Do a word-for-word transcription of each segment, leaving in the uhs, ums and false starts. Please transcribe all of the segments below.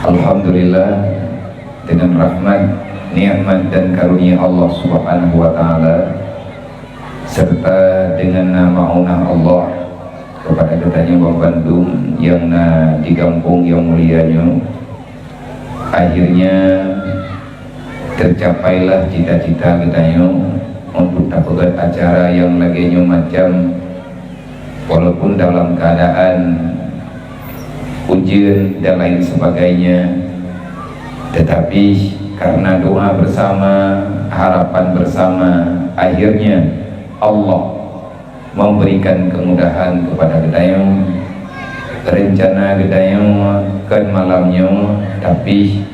Alhamdulillah, dengan rahmat, nikmat dan karunia Allah Subhanahu wa Ta'ala, serta dengan nama unah Allah kepada geutanyoe bandum nyang na di gampông nyang mulia nyoe, akhirnya tercapailah cita-cita geutanyoe untuk tapeugét acara nyang lagée nyoe macam, walaupun dalam keadaan ujeuen dan lain sebagainya, tetapi karena doa bersama, harapan bersama, akhirnya Allah memberikan kemudahan kepada geutanyoe. Rencana geutanyoe kon malam nyoe, tapi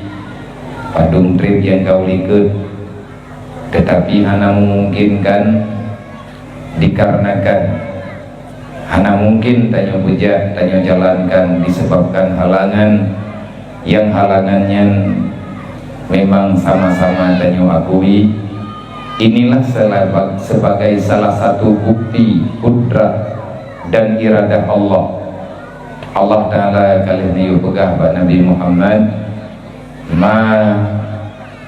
padum treb nyang ka u likot, tetapi hana memungkinkan dikarenakan hana mungkin tanyoe beujak, tanyoe jalankan disebabkan halangan. Nyang halangan nyan memang sama-sama tanyoe akui. Inilah selaba-, sebagai salah satu bukti kudrat dan iradah Allah. Allah Ta'ala ka lheueh neuyue peugah bak Nabi Muhammad, "Ma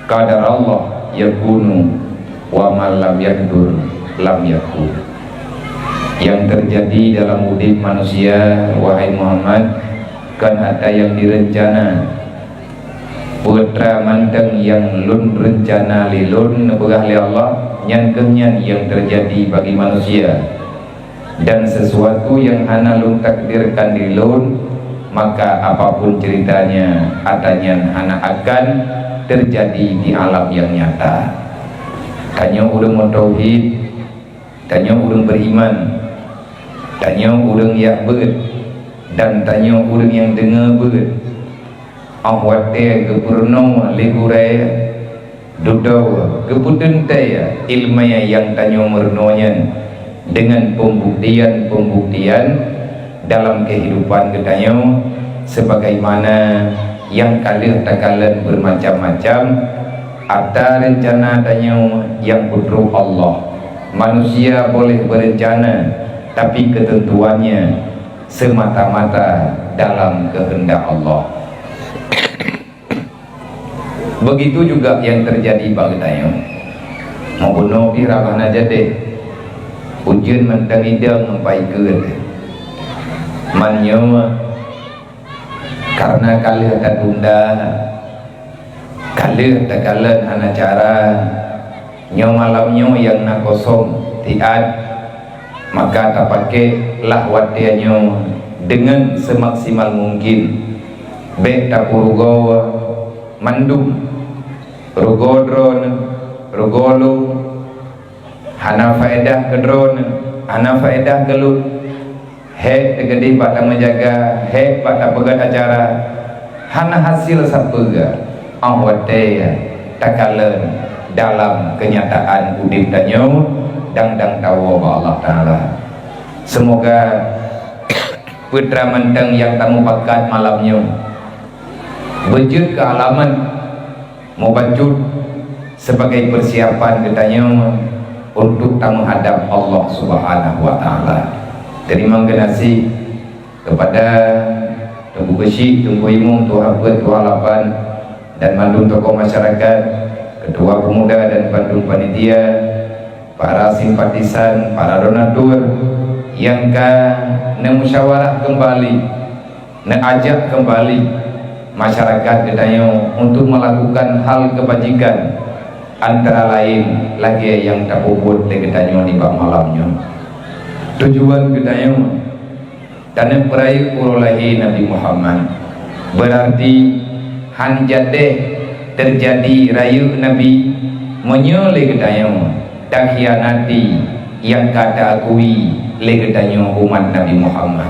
qadarallah yakunu, wa ma lam yaqdur lam yakun." Yang terjadi dalam udeb manusia, wahai Muhammad, kan ata yang direncana. Peue teuma mantong nyang lôn reuncana lé lôn neupeugah lé Allah, nyan keuh nyan nyang teujadi bagi manusia. Dan sesuatu nyang hana lôn takdirkan di lôn, maka apapun ceritanya, ata nyan hana akan teujadi di alam nyang nyata. Tanyoe ureuëng meutauhid, tanyoe ureuëng beriman, tanyoe ureuëng yak beuet, dan tanyoe ureuëng nyang deungoe beuet. Óh watée geupeurunoe lé gurée, dudoe geupeuteuntée iéleumé nyang tanyoe meurunoe nyan deungon peumbuktian-peumbuktian dalam keuhidupan geutanyoe, sebagaimana nyang ka lheueh takalon beumacam-macam ata reuncana tanyoe nyang peutrok Allah. Manusia boleh beureuncana, tapi keuteuntuannya seumata-mata dalam keuheundak Allah. Begitu juga nyang teujadi bak geutanyoe. Meubunoe pih rabah na jadeh, ujeuen mantong idong ngon paikeue. Man nyoe kareuna ka lheueh tatunda, ka lheueh takalon hana cara, nyoe malam nyoe nyang na kosong tiat, maka tapakélah watée nyoe deungon seumaksimal mungkin. Bék tapeurugoe mandum, rugoe droeneuh, rugoe lôn, hana faedah keu droeneuh, hana faedah keu lôn. Hék teukeudeh bak tameujaga, hék bak tapeugét acara, hana hasé sapeue, óh watée takalon dalam keunyataan udeb tanyoe dang-dang tawoe bak Allah Taala. Seumoga peue teuma mantong nyang tamupakat malam nyoe beujeuet keu alamat mubacut sebagai persiapan geutanyoe untuk tameuhadab Allah Subhanahu wa Taala. Teurimong geunaséh kepada Teungku Keuchik, Teungku Imum, Tuha Peuet, Tuha Lapan, dan mandum tokoh masyarakat, ketua pemuda dan bandum panitia, para simpatisan, para donatur nyang ka neumusyawarah keumbali, neuajak keumbali masyarakat geutanyoe untuk melakukan hal keubajikan, antara laén lagée nyang tapeubuet lé geutanyoe nibak malam nyoe. Tujuan geutanyoe taneuk peurayeuk uroe lahé Nabi Muhammad. Beurarti han jadeh teujadi rayeuk Nabi meunyoe lé geutanyoe takhianati nyang ka taakui lé geutanyoe umat Nabi Muhammad.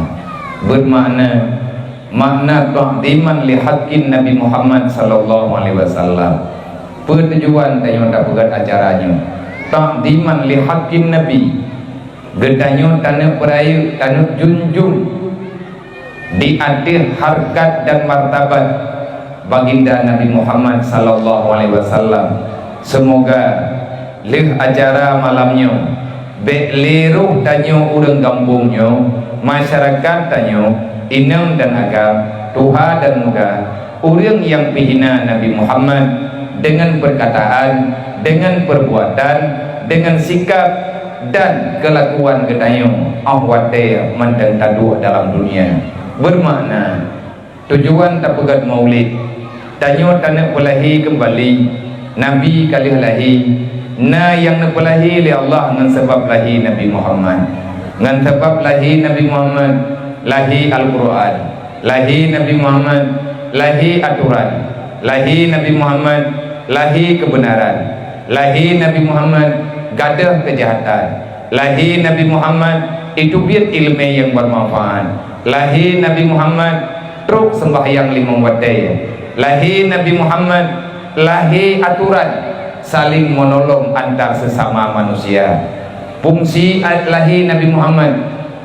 Beumakna, makna ta'dhiman li haqqin Nabi Muhammad sallallahu alaihi wasallam. Peue tujuan tanyoe tapeugét acara nyoe? Ta'dhiman li haqqin Nabi. Geutanyoe taneuk peurayeuk, taneuk junjung di ateueh hareukat dan martabat Baginda Nabi Muhammad sallallahu alaihi wasallam. Seumoga lheueh acara malam nyoe, bék lé roh tanyoe ureuëng gampông nyoe, masyarakat tanyoe, inong dan agam, Tuha dan muka ureuëng nyang pih hina Nabi Muhammad deungon peurkataan, deungon peurbuatan, deungon sikap dan keulakuan geutanyoe óh watée mantong taduek dalam dunia. Beumakna, tujuan tapeugét Maulid, tanyoe taneuk peulahé keumbali Nabi ka lheueh lahé. Na nyang neupeulahé lé Allah ngon sabab lahé Nabi Muhammad. Ngon sabab lahé Nabi Muhammad, lahé Al-Qur'an. Lahé Nabi Muhammad, lahé atoran. Lahé Nabi Muhammad, lahé keubeunaran. Lahé Nabi Muhammad, gadôh keujahatan. Lahé Nabi Muhammad, iteubiet iéleumé nyang beumanfaat. Lahé Nabi Muhammad, trok seumbahyang limong watée. Lahé Nabi Muhammad, lahé atoran, saléng meunolong antar seusama manusia. Fungsi lahé Nabi Muhammad,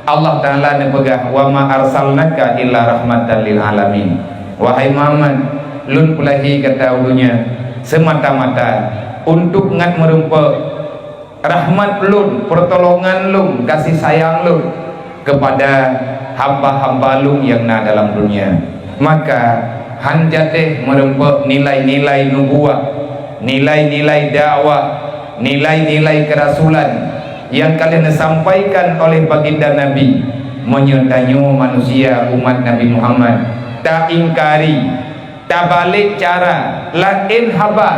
Allah Ta'ala neupeugah, "Wa ma arsalnaka illa rahmatan lil alamin." Wahai Muhammad, Lôn peulahé gata u donya seumata-mata untuk ngat meurumpok rahmat Lôn, peurtolongan Lôn, gaséh sayang Lôn keupada hamba-hamba Lôn nyang na dalam donya. Maka, hán jadéh meurumpok nilai-nilai nubuwah, nilai-nilai dakwah, nilai-nilai keurasulan nyang ka lheueh neusampaikan oleh baginda Nabi, meunyoe tanyoe manusia umat Nabi Muhammad taingkari, tabalek cara, laén haba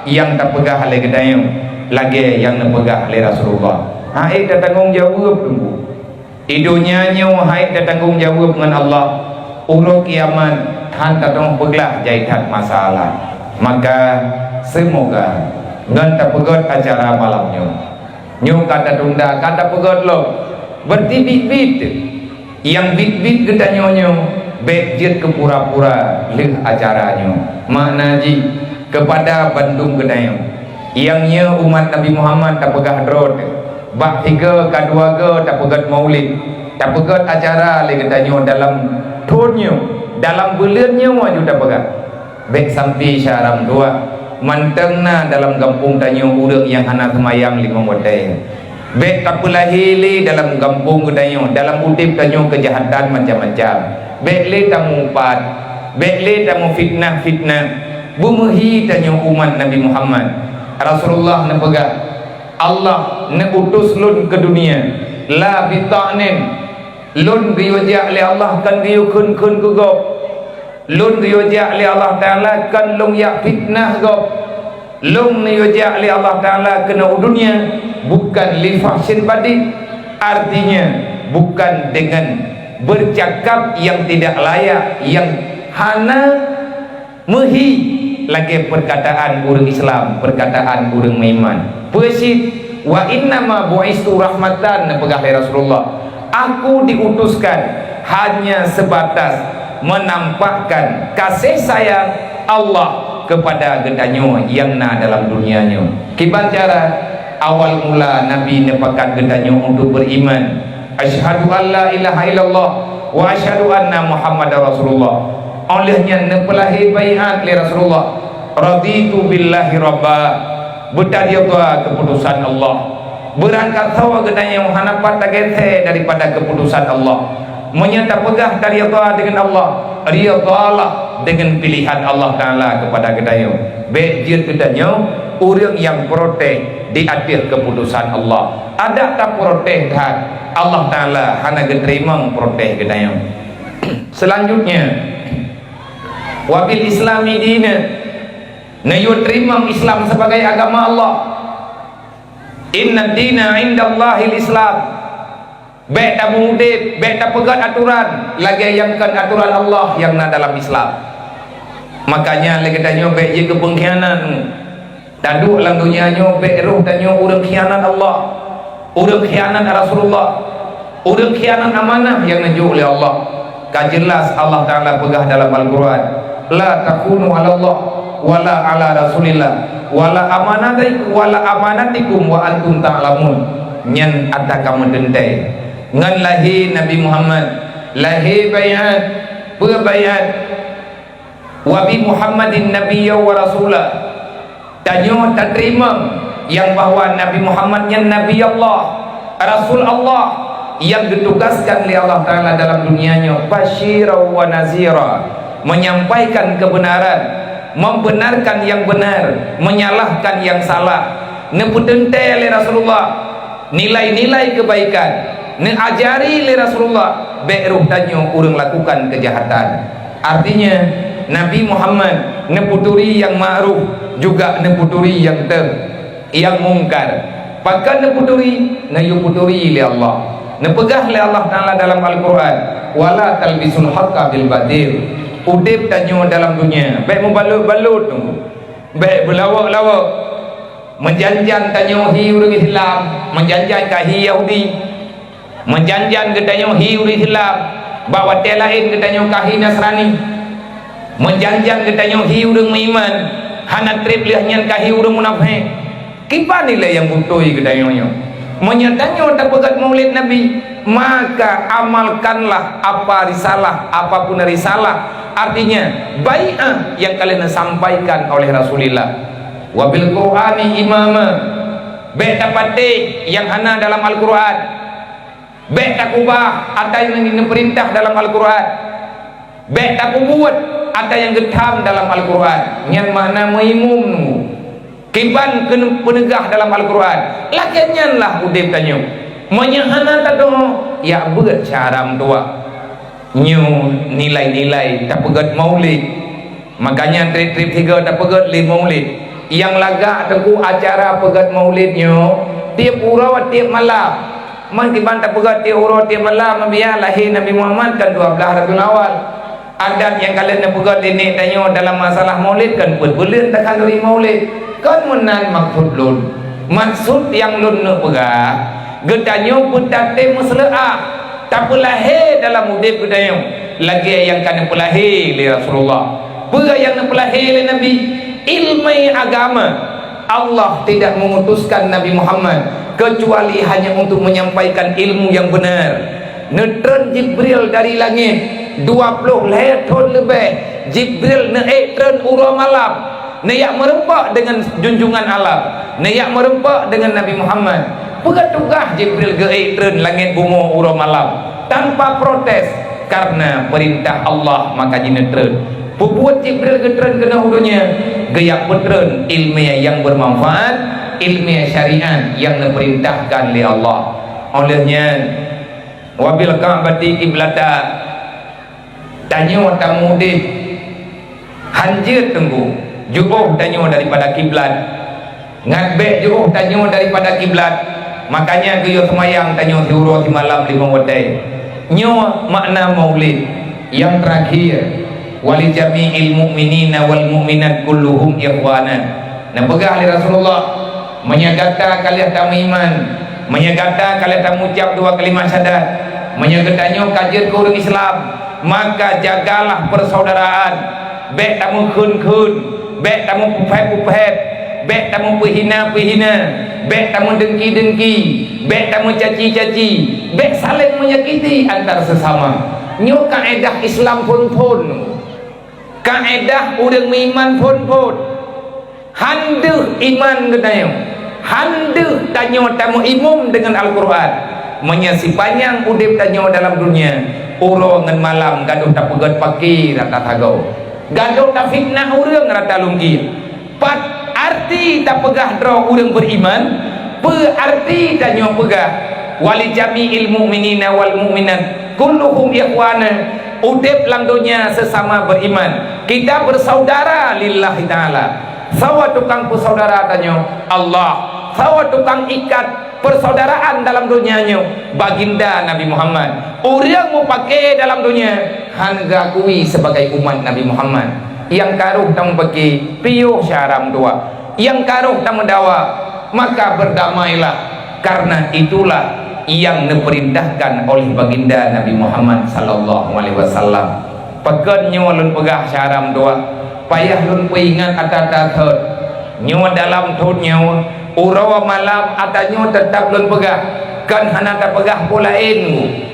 nyang tapeugah lé geutanyoe lagée nyang neupeugah lé Rasulullah. Hai tatanggong jaweueb teungku. Di donya nyoe hai tatanggong jaweueb ngon Allah, uroe kiamat hán tateumé peuglah jai that masalah. Maka, seumoga ngon tapeugét acara malam nyoe, nyoe ka tatunda, ka tapeugét lom, beureuti biet-biet. Nyang biet-biet geutanyoe nyoe bék jeuet keu pura-pura lheueh acara nyoe. Makna jih, keupada bandum geutanyoe, nyang nyoe umat Nabi Muhammad tapeugah droe teuh, bak sigoe ka dua goe tapeugét maulid, tapeugét acara lé geutanyoe dalam thon nyoe, dalam buleuen nyoe aju tapeugah. Bék sampoe syaram dua, mantong na dalam gampông tanyoe ureuëng nyang hana seumayang limong watée. Bék tapeulahé lé dalam gampông geutanyoe, dalam udeb tanyoe keujahatan macam-macam. Bék lé tameuupat, bék lé tameufitnah-fitnah. Beumeuhi tanyoe umat Nabi Muhammad. Rasulullah neupeugah, "Allah neuutus lôn keu dunia, la bita'nin." Lôn geuyue jak lé Allah kon geuyue kheun-kheun keu gob. Lôn geuyue jak lé Allah Ta'ala kon lôn jak fitnah gob. Lôn geuyue jak lé Allah Ta'ala keunoe u dunia bukan li fahsyin badi, artinya bukan dengan bercakap yang tidak layak, yang hana meuhi lagée peurkataan ureuëng Islam, peurkataan ureuëng meuiman. Peue cit, "Wa innama bu'istu rahmatan," neupeugah lé Rasulullah, "Aku diutuskan hanya sebatas menampakkan kasih sayang Allah kepada geutanyoe nyang na dalam dunia nyoe." Kiban cara, awal mula Nabi neupakat geutanyoe untuk beriman, "Asyhadu an la ilaha illallah wa asyhadu anna Muhammadar Rasulullah." Óh lheueh nyan neupeulahé baiat lé Rasulullah, "Raditu billahi rabba," beutaridha keuputusan Allah. Beurangkat sawa geutanyoe hana pat tageusée daripada keuputusan Allah. Meunyoe tapeugah taridha deungon Allah, ridhalah deungon pilihan Allah Ta'ala keupada geutanyoe. Bék jeuet geutanyoe ureuëng nyang protes di ateueh keuputusan Allah. Adak taprotes that, Allah Ta'ala hana geuteurimong protes geutanyoe. Seulanjutnya, wabil Islami dina, neuyue teurimong Islam sebagai agama Allah. Inna dina indallahil Islam. Bék tameudeb, bék tapeugét atoran lagée nyang kon atoran Allah nyang na dalam Islam. Makanya lé geutanyoe bék jeuet keu peungkhianat. Taduek lam donya nyoe bék roh tanyoe ureuëng khianat Allah, ureuëng khianat Rasulullah, ureuëng khianat amanah nyang neujok lé Allah. Ka jeulaih Allah Ta'ala peugah dalam Al-Qur'an, "La takhunu 'alallah wala 'ala Rasulillah wala amanati-, wala amanatikum wa antum ta'lamun." Nyan ata kamoe teuntée ngon lahé Nabi Muhammad, lahé baiat, peue baiat, "Wa bi Muhammadin nabiyya wa rasula." Tanyoe tateurimong nyang bahwa Nabi Muhammad nyan Nabi Allah, Rasul Allah, nyang geutugaskan lé Allah Ta'ala dalam dunia nyoe, basyira wa nazira, Menyampaikan kebenaran, membenarkan yang benar, menyalahkan yang salah. Neupeuteuntée lé Rasulullah nilai-nilai kebaikan, neuajari lé Rasulullah bék roh tanyoe ureuëng lakukan keujahatan. Artinya, Nabi Muhammad neupeuturi nyang ma'ruf, juga neupeuturi nyang teuh, nyang mungkar. Pakon neupeuturi? Neuyue peuturi lé Allah. Neupeugah lé Allah Taala dalam Al-Qur'an, "Wala talbisul haqqa bil batil." Udeb tanyoe dalam dunia bék mubalot-balot, bék beulawok-lawok. Meujan-jan tanyoe hi ureuëng Islam, meujan-jan ka hi Yahudi. Meujan-jan geutanyoe hi ureuëng Islam, bak watée laén geutanyoe ka hi Nasrani. Meujan-jan geutanyoe hi ureuëng meuiman, hana treb lheueh nyan ka hi ureuëng munafék. Kiban ilée nyang beutôi geutanyoe nyoe? Meunyoe tanyoe tapeugét Maulid Nabi, maka amalkanlah apa risalah, apapun risalah, artinya bai'ah nyang ka lheueh neusampaikan oleh Rasulillah. "Wabil Qur'ani imama." Bék tapatéh nyang hana dalam Al-Qur'an. Bék takubah ata nyang neupeurintah dalam Al-Qur'an. Bék tapeubuet ata nyang geutham dalam Al-Qur'an. Nyan makna meuimum nunggu. Kiban keu-, peuneugah dalam Al-Qur'an. Lagée nyan lah udeb tanyoe. Meunyoe hana tadeungoe, jak beuet cara meutuah. Nyoe nilai-nilai tapeugét Maulid. Makanya treb-treb sigoe tapeugét lé Maulid. Nyang lagak teungku acara peugét Maulid nyoe tieb uroe tieb malam. Man kiban tapeugét tieb uroe tieb malam, biya lahé Nabi Muhammad kan dua belas Rabiul Awal. Adat nyang ka lheueh neupeugét lé nek tanyoe dalam masalah Maulid kan peuet buleuen takhanduri Maulid. Kon meunan maksud lôn. Maksud nyang lôn neuk peugah, geutanyoe beutatem meuseuleuah, tapeulahé dalam udeb geutanyoe lagée nyang ka neupeulahé lé Rasulullah. Peue nyang neupeulahé lé Nabi? Ileumé agama. Allah tidak mengutuskan Nabi Muhammad kecuali hanya untuk menyampaikan ilmu yang benar. Neutreun Jibril dari langét, dua ploh lhée thon leubeh Jibril neuék treun uroe malam. Neujak meureumpok deungon junjungan alam, neujak meureumpok deungon Nabi Muhammad. Peue tugaih Jibril geuék treun langét bumoe uroe malam tanpa protes, karena peurintah Allah maka jineutreun. Peubuet Jibril geutreun keunoe u donya, geujak peutreun ileumé nyang beumanfaat, ileumé syariat nyang neupeurintahkan lé Allah. Óh lheueh nyan, "Wabil Ka'bati qiblata." Tanyoe tameudeh hanjeuet teungku, jiôh tanyoe daripada kiblat. Ngat bék jiôh tanyoe daripada kiblat, makanya geuyue seumayang tanyoe siuroe simalam limong watée. Nyoe makna Maulid nyang terakhir. "Wali jami'il mu'minina wal mu'minat kulluhum ikhwana." Neupeugah lé Rasulullah, meunyoe gata ka lheueh tameuiman, meunyoe gata ka lheueh tamucab dua kalimat syahadat, meunyoe geutanyoe ka jeuet keu ureuëng Islam, maka jagalah persaudaraan. Bék tameukheun-kheun, bék tameupeuphét-peuphét, bék tameupeuhina-peuhina, bék tameudengki-dengki, bék tameucaci-caci, bék saléng meunyakiti antar seusama. Nyoe kaedah Islam phon-phon. Kaedah ureuëng meuiman phon-phon. Han deuh iman geutanyoe, han deuh tanyoe tameuimum deungon Al-Qur'an, meunyoe sipanyang udeb tanyoe dalam dunia, uroe ngon malam gadôh tapeugét paki rata sagoe, gadôh tafitnah ureuëng rata lungkir. Pat arti tapeugah droe ureuëng beuiman? Peue arti tanyoe peugah, "Wali jami'il mu'minina wal mu'minat kulluhum ikhwana"? Udeb lam donya seusama beuiman. Kita bersaudara lillahi ta'ala. Sawa tukang peusaudara tanyoe? Allah. Sawa tukang ikat persaudaraan dalam donya nyoe? Baginda Nabi Muhammad. Ureuëng mupake dalam donya han geukui sebagai umat Nabi Muhammad. Nyang ka roh tamupake, piôh syara meutuah. Nyang ka roh tameudawa, maka berdamailah, karena itulah nyang neupeurintahkan oleh Baginda Nabi Muhammad sallallahu alaihi wasallam. Pakon nyoe lôn peugah syara meutuah, payah lôn peuingat ata-ata thon. Nyoe dalam thon nyoe, uroe malam ata nyoe teutab lôn peugah, kon hana tapeugah peue laén,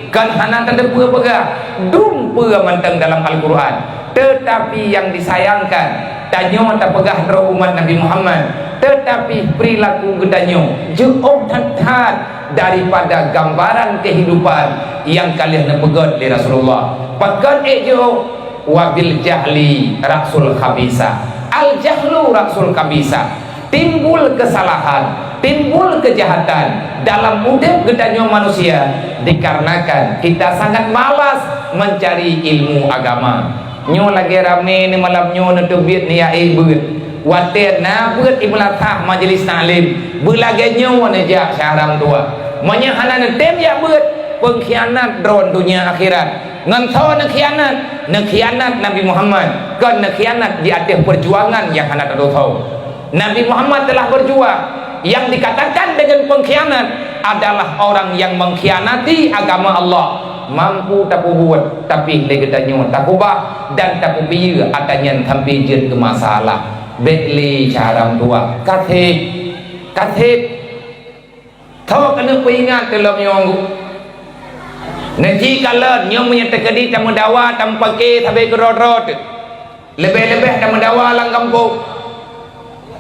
kon hana tateupeue peugah, dum peue mantong dalam Al-Qur'an. Teutapi nyang disayangkan, tanyoe tapeugah droe umat Nabi Muhammad, teutapi peurilaku geutanyoe jiôh that-that daripada gambaran kehidupan nyang ka lheueh neupeugét lé Rasulullah. Pakon ék jiôh? Wabil jahli ra'sul khabisa. Al jahlu ra'sul khabisa. Timbul kesalahan, timbul kejahatan dalam udeb geutanyoe manusia dikarenakan kita sangat malas mencari ilmu agama. Nyoe lagée ramé ni malam nyoe neuteubiet ni ya, eh, beuet. Watée na beuet imeulathah majelis taklim, beulagée nyoe neujak syahram dua. Meunyoe hana neutem jak beuet, peungkhianat droe donya akhirat. Ngon soe neukhianat? Neukhianat Nabi Muhammad, kon neukhianat di ateueh peujuangan nyang hana teudosa. Nabi Muhammad telah berjuang. Yang dikatakan dengan pengkhianat adalah orang yang mengkhianati agama Allah. Mampu tapeubuet, tapi lé geutanyoe takubah dan tapeubiyeu atra nyan sampai jeuet keu masalah. Bék lé syahram dua. Kaseb, kaseb. Tho keuneuk peuingat teuh lom nyoe. Neuji kalon nyoe meunyoe teukeudi tameudawa tameupaké sabe keudroe-droe teuh. Leubeh-leubeh tameudawa lam gampông.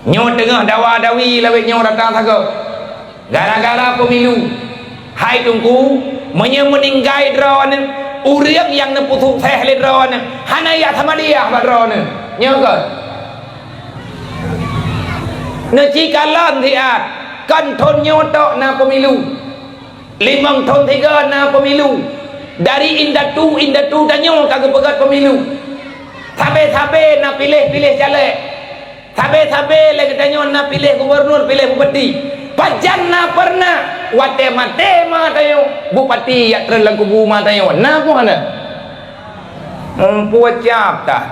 Nyoe teungoh dawa-dawi lawét nyoe rata sagoe. Gara-gara pemilu. Hai Teungku, meunyoe meuninggai droeneuh, ureuëng nyang neupeusukses lé droeneuh, hana jak samadiyah bak droeneuh. Nyoe kon. Neuci kalon siat, kon thon nyoe tok na pemilu. Limong thon sigoe na pemilu. Dari indatu-indatu tanyoe ka geupeugét pemilu. Sabe-sabe na piléh-piléh caleg. Sabe-sabe lé geutanyoe na piléh gubernur, piléh bupati. Pajan na pernah watée maté ma tanyoe, bupati jak treun lam kubu ma tanyoe? Na peue hana? Muphom cap tah.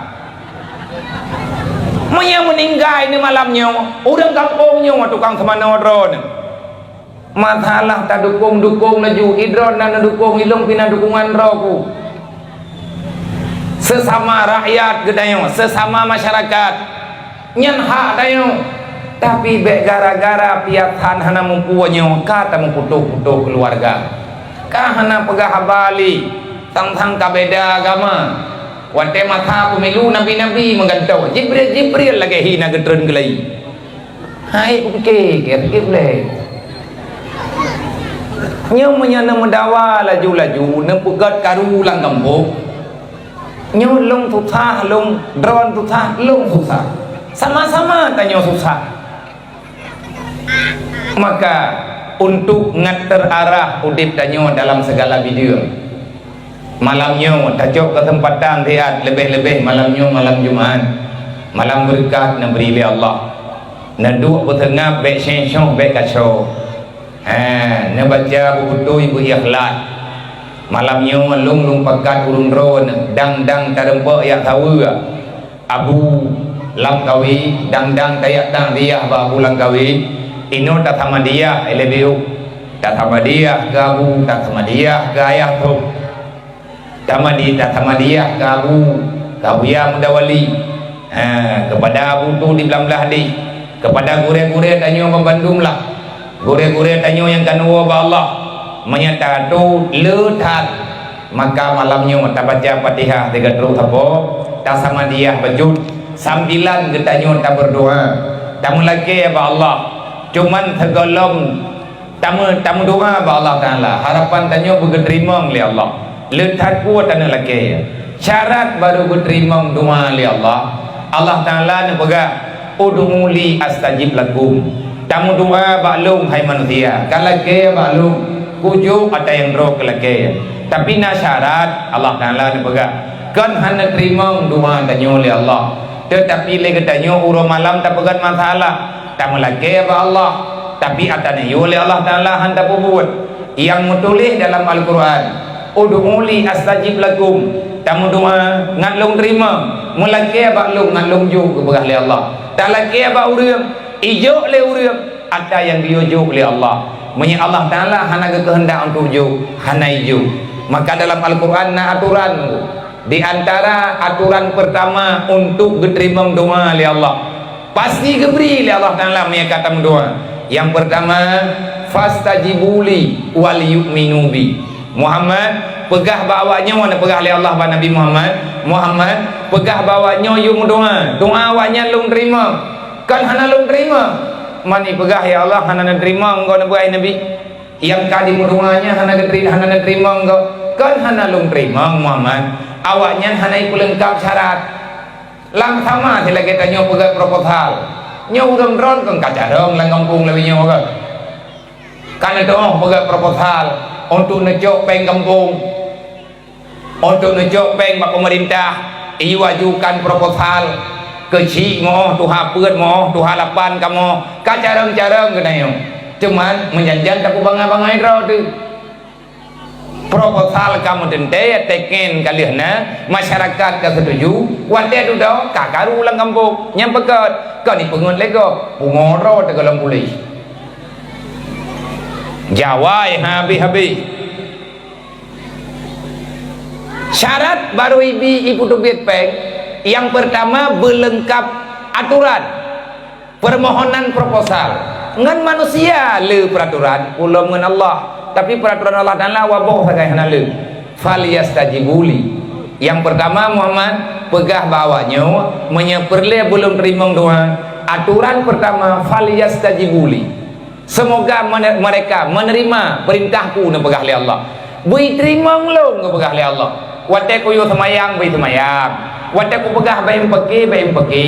Meunyoe meuninggai ni malam nyoe, ureuëng gampông nyoe tukang seumanoe droeneuh. Masalah tadukong-dukong laju, idroe na neudukong, ilong pih na dukungan droe ku. Sesama rakyat geutanyoe, sesama masyarakat, nyan hak tanyoe. Tapi bék gara-gara piasan hana meupuoe nyoe ka tameuputoh-putoh keuluwarga. Ka hana peugah haba lé, sang-sang ka beda agama. Watée masa pemilu nabi-nabi meugantoe, Jibril-Jibril lagée hi na geutreun geulai. Hai, kupike, kira-kira boleh. Nyoe meunyoe neumeudawa laju-laju, neupeugét karu lam gampông. Nyoe lôn susah, lôn droen susah, lôn susah. Sama-sama tanyoe susah. Maka, untuk ngat terarah udeb tanyoe dalam segala bideueng. Malam nyoe tacok keuseumpatan siat, leubeh-leubeh malam nyoe malam Jumat. Malam beureukat neubri lé Allah. Neuduek beuseungab bék syengsyoh bék kaco. Ha, neubaca beubeutôi beuikhlas. Malam nyoe lôn lôn pakat ureuëng droeneuh dang-dang tareumpok jak saweue. Abu lam kawé, dang-dang tajak takziah bak abu lam kawé, inoe tasamadiyah ilée biôh. Tasamadiyah keu abu, tasamadiyah keu ayah trok. Tamadi, tasamadiyah keu abu, keu Abuya Muda Wali. Ha, keupada abu tu di blang-blang hadih, keupada gurée-gurée tanyoe bandum lah. Gurée-gurée tanyoe nyang ka neuwoe bak Allah, meunyo tato le that, maka malam nyoe tabaca Fatihah sigoe trok sapo, tasamadiyah bacut, sambilan geutanyoe tabeurdoa, tameulakée bak Allah. Cuman sigohlom tameu-, tameudoa bak Allah Taala, harapan tanyoe beugeuteurimong lé Allah. Le that peue taneuk lakée. Syarat barô geuteurimong doa lé Allah, Allah Taala neupeugah, "Ud'uni astajib lakum." Tameudoa bak Lôn, hai manusia. Ka lakée bak Lôn, kujok ata nyang droe keu lakée. Tapi na syarat, Allah Taala neupeugah, "Kon hana teurimong doa tanyoe lé Allah, teutapi lé geutanyoe uroe malam tapeugét masalah, tameulakée bak Allah, tapi ata neuyue lé Allah Taala hana tapeubuet." Nyang meutuléh dalam Al-Qur'an, "Ud'uni astajib lakum." Tameudoa ngat Lôn teurimong, meulakée bak Lôn ngat Lôn jok, geupeugah lé Allah. Talakée bak ureuëng, ijok lé ureuëng ata nyang geuyue jok lé Allah. Meunyoe Allah Taala hana geukeuheundak untuk jok, hana ijok. Maka dalam Al-Qur'an na atoran, di antara atoran peurtama untuk geuteurimong doa lé Allah. Pasti geubri lé Allah Taala meunyo ka tameudoa. Nyang peurtama, "Fastajibuli wal yu'minu bi." Muhammad, peugah bak awaknyoe, neupeugah lé Allah bak Nabi Muhammad, "Muhammad, peugah bak awaknyoe yue meudoa, doa awaknyan Lôn teurimong." Kon hana Lôn teurimong. Man ipeugah, "Ya Allah, hana neuteurimong Engkau," neupeugah Nabi. Nyang ka jimeudoa nyan hana geuteri-, hana neuteurimong Engkau. Kon hana Lôn teurimong, Muhammad. Awaknyan hana ipeuleungkab syarat. Lam sama si lagée tanyoe peugét proposal. Nyoe ureuëng droen kon ka carông lam gampông lawét nyoe kan. Ka neuteuôh peugét proposal untuk neucok péng gampông. Untuk neucok péng bak peumeurintah, iwajukan proposal keu chik moh, tuha peuet moh, tuha lapan kamoe, ka carông-carông geutanyoe. Cuman meujanjan tapeue bangai-bangai droe teuh. Proposal ka meuteuntée, teken ka lheueh na, masyarakat ka seutuju, watée dudoe ka karu lam gampông, nyang peugét, ka jipeungeut lé gob, pungo droe teuh gohlom puléh. Jawai habéh-habéh. Syarat barô ibi ipeuteubiet péng, nyang peurtama beuleungkab aturan, peurmohonan proposal. Ngon manusia le peuraturan, ulôn ngon Allah. Tapi peuraturan Allah Taala waboh sagai hana le. Falyastajibu li. Nyang peurtama Muhammad peugah bak awaknyoe, meunyoe peureulée beuleum teurimong doa, aturan peurtama falyastajibu li. Semoga mene-, mereka menerima perintahku, neupeugah lé Allah. Beu teurimong lôn, neupeugah lé Allah. Watée kuyue seumayang, beu seumayang. Watée kupeugah beu peuki, beu peuki.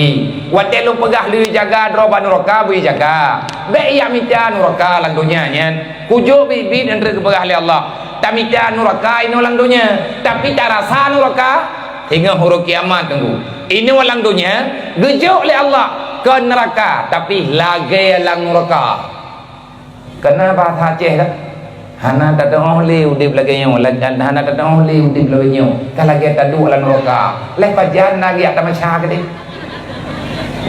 Watée lôn peugah lôn jaga droe bak nuraka, beu jaga. Bék jak mita nuraka lam donya nyan. Kujok biet-biet, neupeugah lé Allah. Tamita nuraka inoe lam donya, tapi tarasa nuraka singoh uroe kiamat teungku. Inoe lam donya geujok lé Allah keu nuraka, tapi lagée lam nuraka. Kana bahasa Aceh dah. Hana tatu'oh lé udeb lagée nyoe, la-, hana tatu'oh lé udeb lagée nyoe. Ka lagée taduek lam nuraka. Lheueh pajan lagée ata maca keudeh.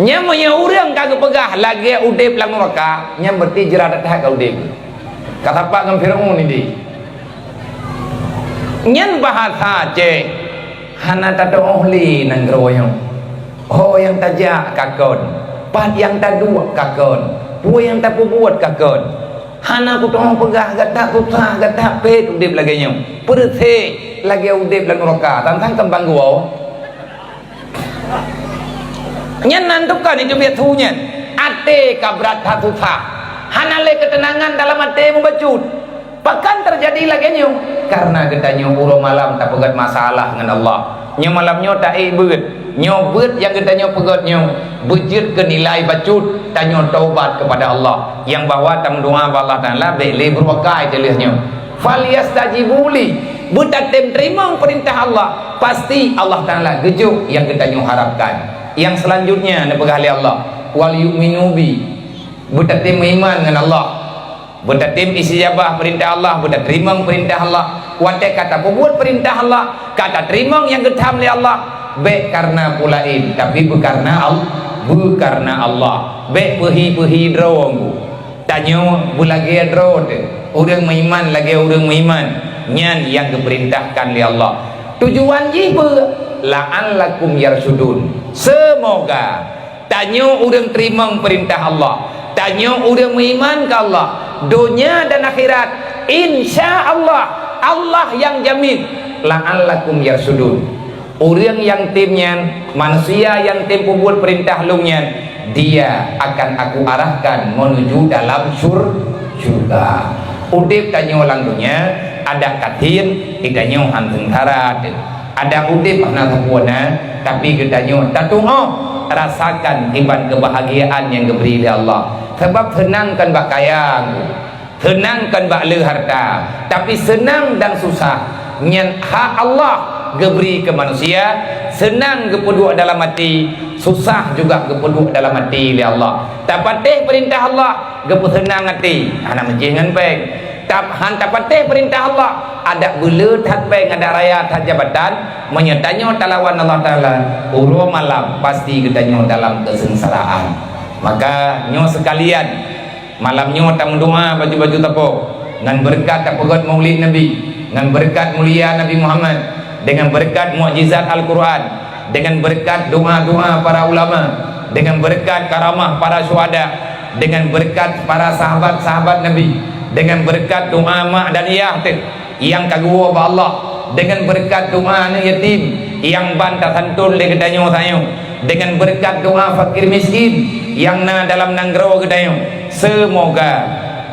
Nyan meunyoe ureuëng ka geupeugah lagée udeb lam nuraka, nyan berarti jeurat that ka udeb. Ka sapat ngon Firaun ideh. Nyan bahasa Aceh. Hana tatu'oh lé nanggroe nyoe. Ho nyang tajak ka kon, pat nyang taduek ka kon, peue nyang tapeubuet ka kon. Hana kutu'oh peugah gata susah, gata pét udeb lagée nyoe. Peureuséh lagée udeb lam nuraka, sang-sang keumbang geuwoe. Nyan nan teuka jiteubiet su nyan. Até ka brat that susah. Hana lé keuteunangan dalam até meubacut. Pakon teujadi lagée nyoe? Kareuna geutanyoe uroe malam tapeugét masalah ngon Allah. Nyoe malam nyoe taék beuet. Nyoe beuet nyang geutanyoe peugét nyoe beujeuet keu nilai bacut tanyoe taubat keupada Allah. Nyang bahwa tameudoá bak Allah Taala bék lé beureuakai teuh lheueh nyoe. Falyastajibu li, beutatem teurimong peurintah Allah, pasti Allah Taala geujok nyang geutanyoe harapkan. Nyang seulanjutnya neupeugah lé Allah, "Wal yu'minu bi," beutatem meuiman ngon Allah. Beutatem istijabah peurintah Allah, beutateurimong peurintah Allah. Watée ka tapeubuet peurintah Allah, ka tateurimong nyang geutham lé Allah, bék kareuna peue laén, tapi beukareuna Al-, beukareuna Allah. Bék peuhi-peuhi droe. Tanyoe beulagée droe teuh, ureuëng meuiman lagée ureuëng meuiman, nyan nyang geupeurintahkan lé Allah. Tujuan jih peue? La'allakum yarsyudun. Seumoga tanyoe ureuëng teurimong peurintah Allah, tanyoe ureuëng meuiman keu Allah, donya dan akhirat, insya Allah, Allah nyang jamin. La'allakum yarsyudun. Ureuëng nyang tem nyan, manusia nyang tem peubuet peurintah Lôn nyan, dia akan Aku arahkan menuju dalam syur-, syurga. Udeb tanyoe lam donya, adak kathien, geutanyoe han seungsara teuh. Adak udeb hana sapeue na, tapi geutanyoe tatu'oh rasakan iban keubahagiaan nyang geubri lé Allah. Sabab seunang kon bak kaya, seunang kon bak le hareuta, tapi seunang dan susah nyan hak Allah geubri keu manusia. Seunang geupeuduek dalam até, susah juga geupeuduek dalam até lé Allah. Tapatéh peurintah Allah, geupeuseunang até, hana meujih ngon péng. Tap-, han tapatéh peurintah Allah, adak beule that péng, adak raya that jabatan, meunyoe tanyoe talawan Allah Taala, uroe malam pasti geutanyoe dalam keuseungsaraan. Maka nyoe seukalian, malam nyoe tameudoá baju-baju tapo, ngon beureukat tapeugét Maulid Nabi, ngon beureukat mulia Nabi Muhammad, dengan beureukat mukjizat Al-Quran, dengan beureukat doá-doá para ulama, dengan beureukat karamah para syuhada, dengan beureukat para sahabat-sahabat Nabi, dengan beureukat doá mak dan yah teuh nyang ka geuwoe bak Allah, dengan beureukat doá aneuëk yatim nyang ban tasanton lé geutanyoe tanyoe, dengan beureukat doá fakir miskin nyang na dalam nanggroe geutanyoe, seumoga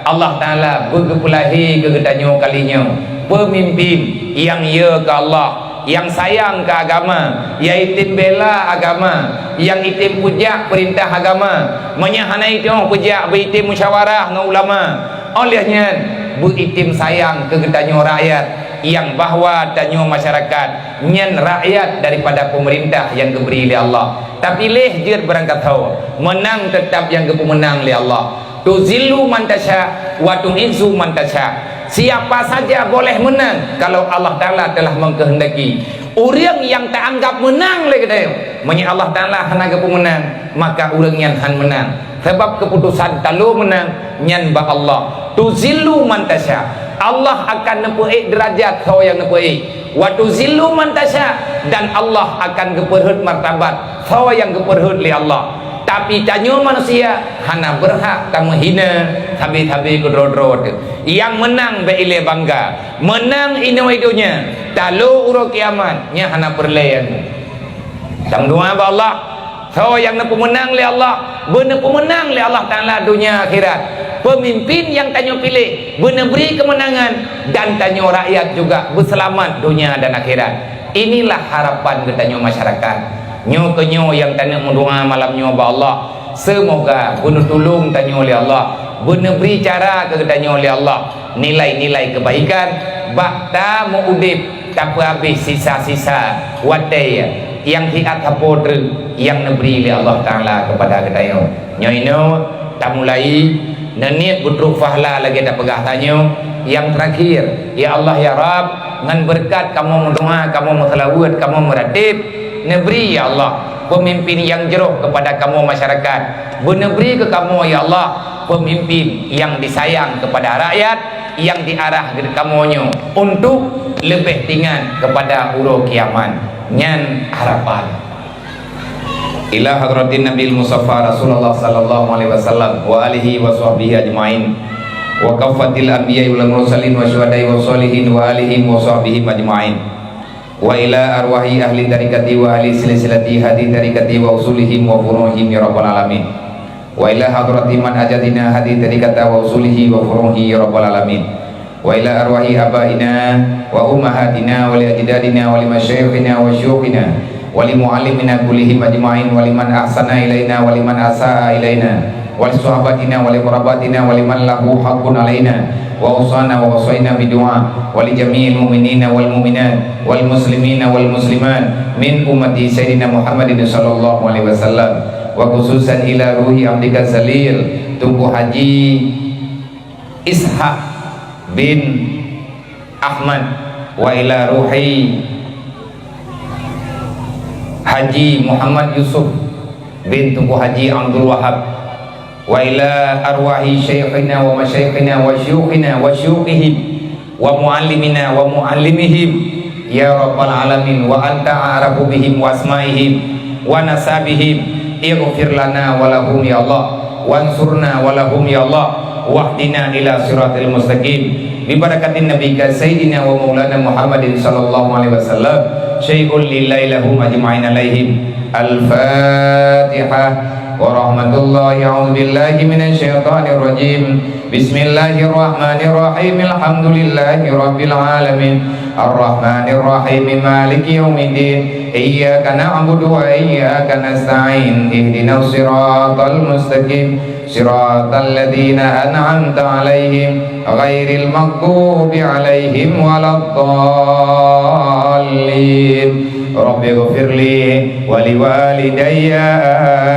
Allah Taala beugeupeulahé keu geutanyoe kali nyoe peumimpin nyang yö keu Allah, Nyang sayang keu agama, nyang item bela agama, nyang item peujak peurintah agama. Meunyoe hana item peujak, beu item musyawarah ngon ulama. Óh lheueh nyan, beu item sayang keu geutanyoe rakyat, nyang bahwa tanyoe masyarakat nyan rakyat daripada pemerintah nyang geubri lé Allah. Tapiléh jeuet beurangkat ho, meunang teutab nyang geupeumeunang lé Allah. Tuzillu man tasya wa tu'izzu man tasya. Siapa saja boleh menang kalau Allah Taala telah mengkehendaki. Ureuëng nyang taanggap meunang lé geutanyoe, meunyoe Allah Taala hana geupeumeunang, maka ureuëng nyan han meunang. Sabab keuputosan talo meunang nyan bak Allah. Tuzillu man tasya. Allah akan neupeuék deurajat soe nyang neupeuék. Wa tuzillu man tasya, dan Allah akan geupeurhot martabat soe nyang geupeurhot lé Allah. Tapi tanyoe manusia hana beurhak tameuhina sabe-sabe keudroe-droe teuh. Nyang meunang bèk ilée bangga, meunang inoe donya, talo uroe kiamat nyan hana peureulée nyan. Tameudoa bak Allah, soe nyang neupeumeunang lé Allah, beuneupeumeunang lé Allah Taala donya akhirat. Peumimpin nyang tanyoe piléh beuneubri keumeunangan, dan tanyoe rakyat juga beuseulamat donya dan akhirat. Inilah harapan geutanyoe masyarakat. Nyoe keuh nyoe nyang taneuk meudoa malam nyoe bak Allah. Seumoga beuneutulông tanyoe lé Allah, beuneubri cara keu geutanyoe lé Allah, nilai-nilai keubaikan bak tameuudeb, tapeuhabéh sisa-sisa watée nyang siat sapo treuk nyang neubri lé Allah Taala keupada geutanyoe. Nyoe inoe tamulai, neuniet beutrok pahala lagée tapeugah tanyoe. Nyang teurakhir, ya Allah ya Rabb, ngon beureukat kamoe meudoa, kamoe meuseulaweuet, kamoe meuratéb, neubri ya Allah peumimpin nyang jroh keupada kamoe masyarakat. Beuneubri keu kamoe ya Allah peumimpin nyang disayang keupada rakyat, nyang diarah keu kamoe nyoe untuk leubeh tingat keupada uroe kiamat. Nyan harapan. Ila hadratin Nabil Mustafa Rasulullah sallallahu alaihi wasallam wa alihi wa sahbihi ajmain, wa kaffatil anbiya'i wal mursalin wa syuhada'i wa sholihin wa alihim wa sahbihim ajmain, wa ila arwahi ahli tarikati wa ahli silsilati hadi tarikati wa usulihim wa furu'ihim ya rabbal alamin. Wa ila hadrati man ajadina hadi tarikata wa usulihi wa furuhi ya rabbal alamin. Wa ila arwahi abaina wa ummahatina wa li ajdadina wa li masyayikhina wa syuyukhina wa li muallimina kullihim ajmain wa liman ahsana ilaina wa liman asaa ilaina wa li sahabatina wa li qarabatina wa liman lahu haqqun alaina wa usana wa wasaina bidu'a wa li jami'il mu'minina wal mu'minat wal muslimina wal muslimat min ummati sayyidina Muhammadin sallallahu alaihi wasallam. Wa khususan ila ruhi abdika zalil Teungku Haji Ishak bin Ahmad, wa ila ruhi Haji Muhammad Yusuf bin Teungku Haji Abdul Wahab, wa ila arwahi syaikhina wa masyaikhina wa syuyukhina wa syuyukhihim wa muallimina wa muallimihim ya rabbal alamin, wa anta a'rafu bihim wa asmaihim wa nasabihim, ighfir lana wa lahum ya Allah, wansurna wa lahum ya Allah, wahdina ila siratil mustaqim. Bi barakatin nabika sayyidina wa maulana Muhammadin sallallahu alaihi wasallam, syai'un lillahi lahum ajma'in alaihim. Al-Fatihah. Wa rahmatullahi, a'udzu billahi minasy syaithanir rajim. Bismillahirrahmanirrahim. Alhamdulillahi rabbil alamin. Arrahmanirrahim. Maliki yaumiddin. Iyyaka na'budu wa iyyaka nasta'in. Ihdinas siratal mustaqim. Siratal ladzina an'amta 'alaihim ghairil maghdubi 'alaihim waladdallin. Rabbighfirli wa liwalidayya.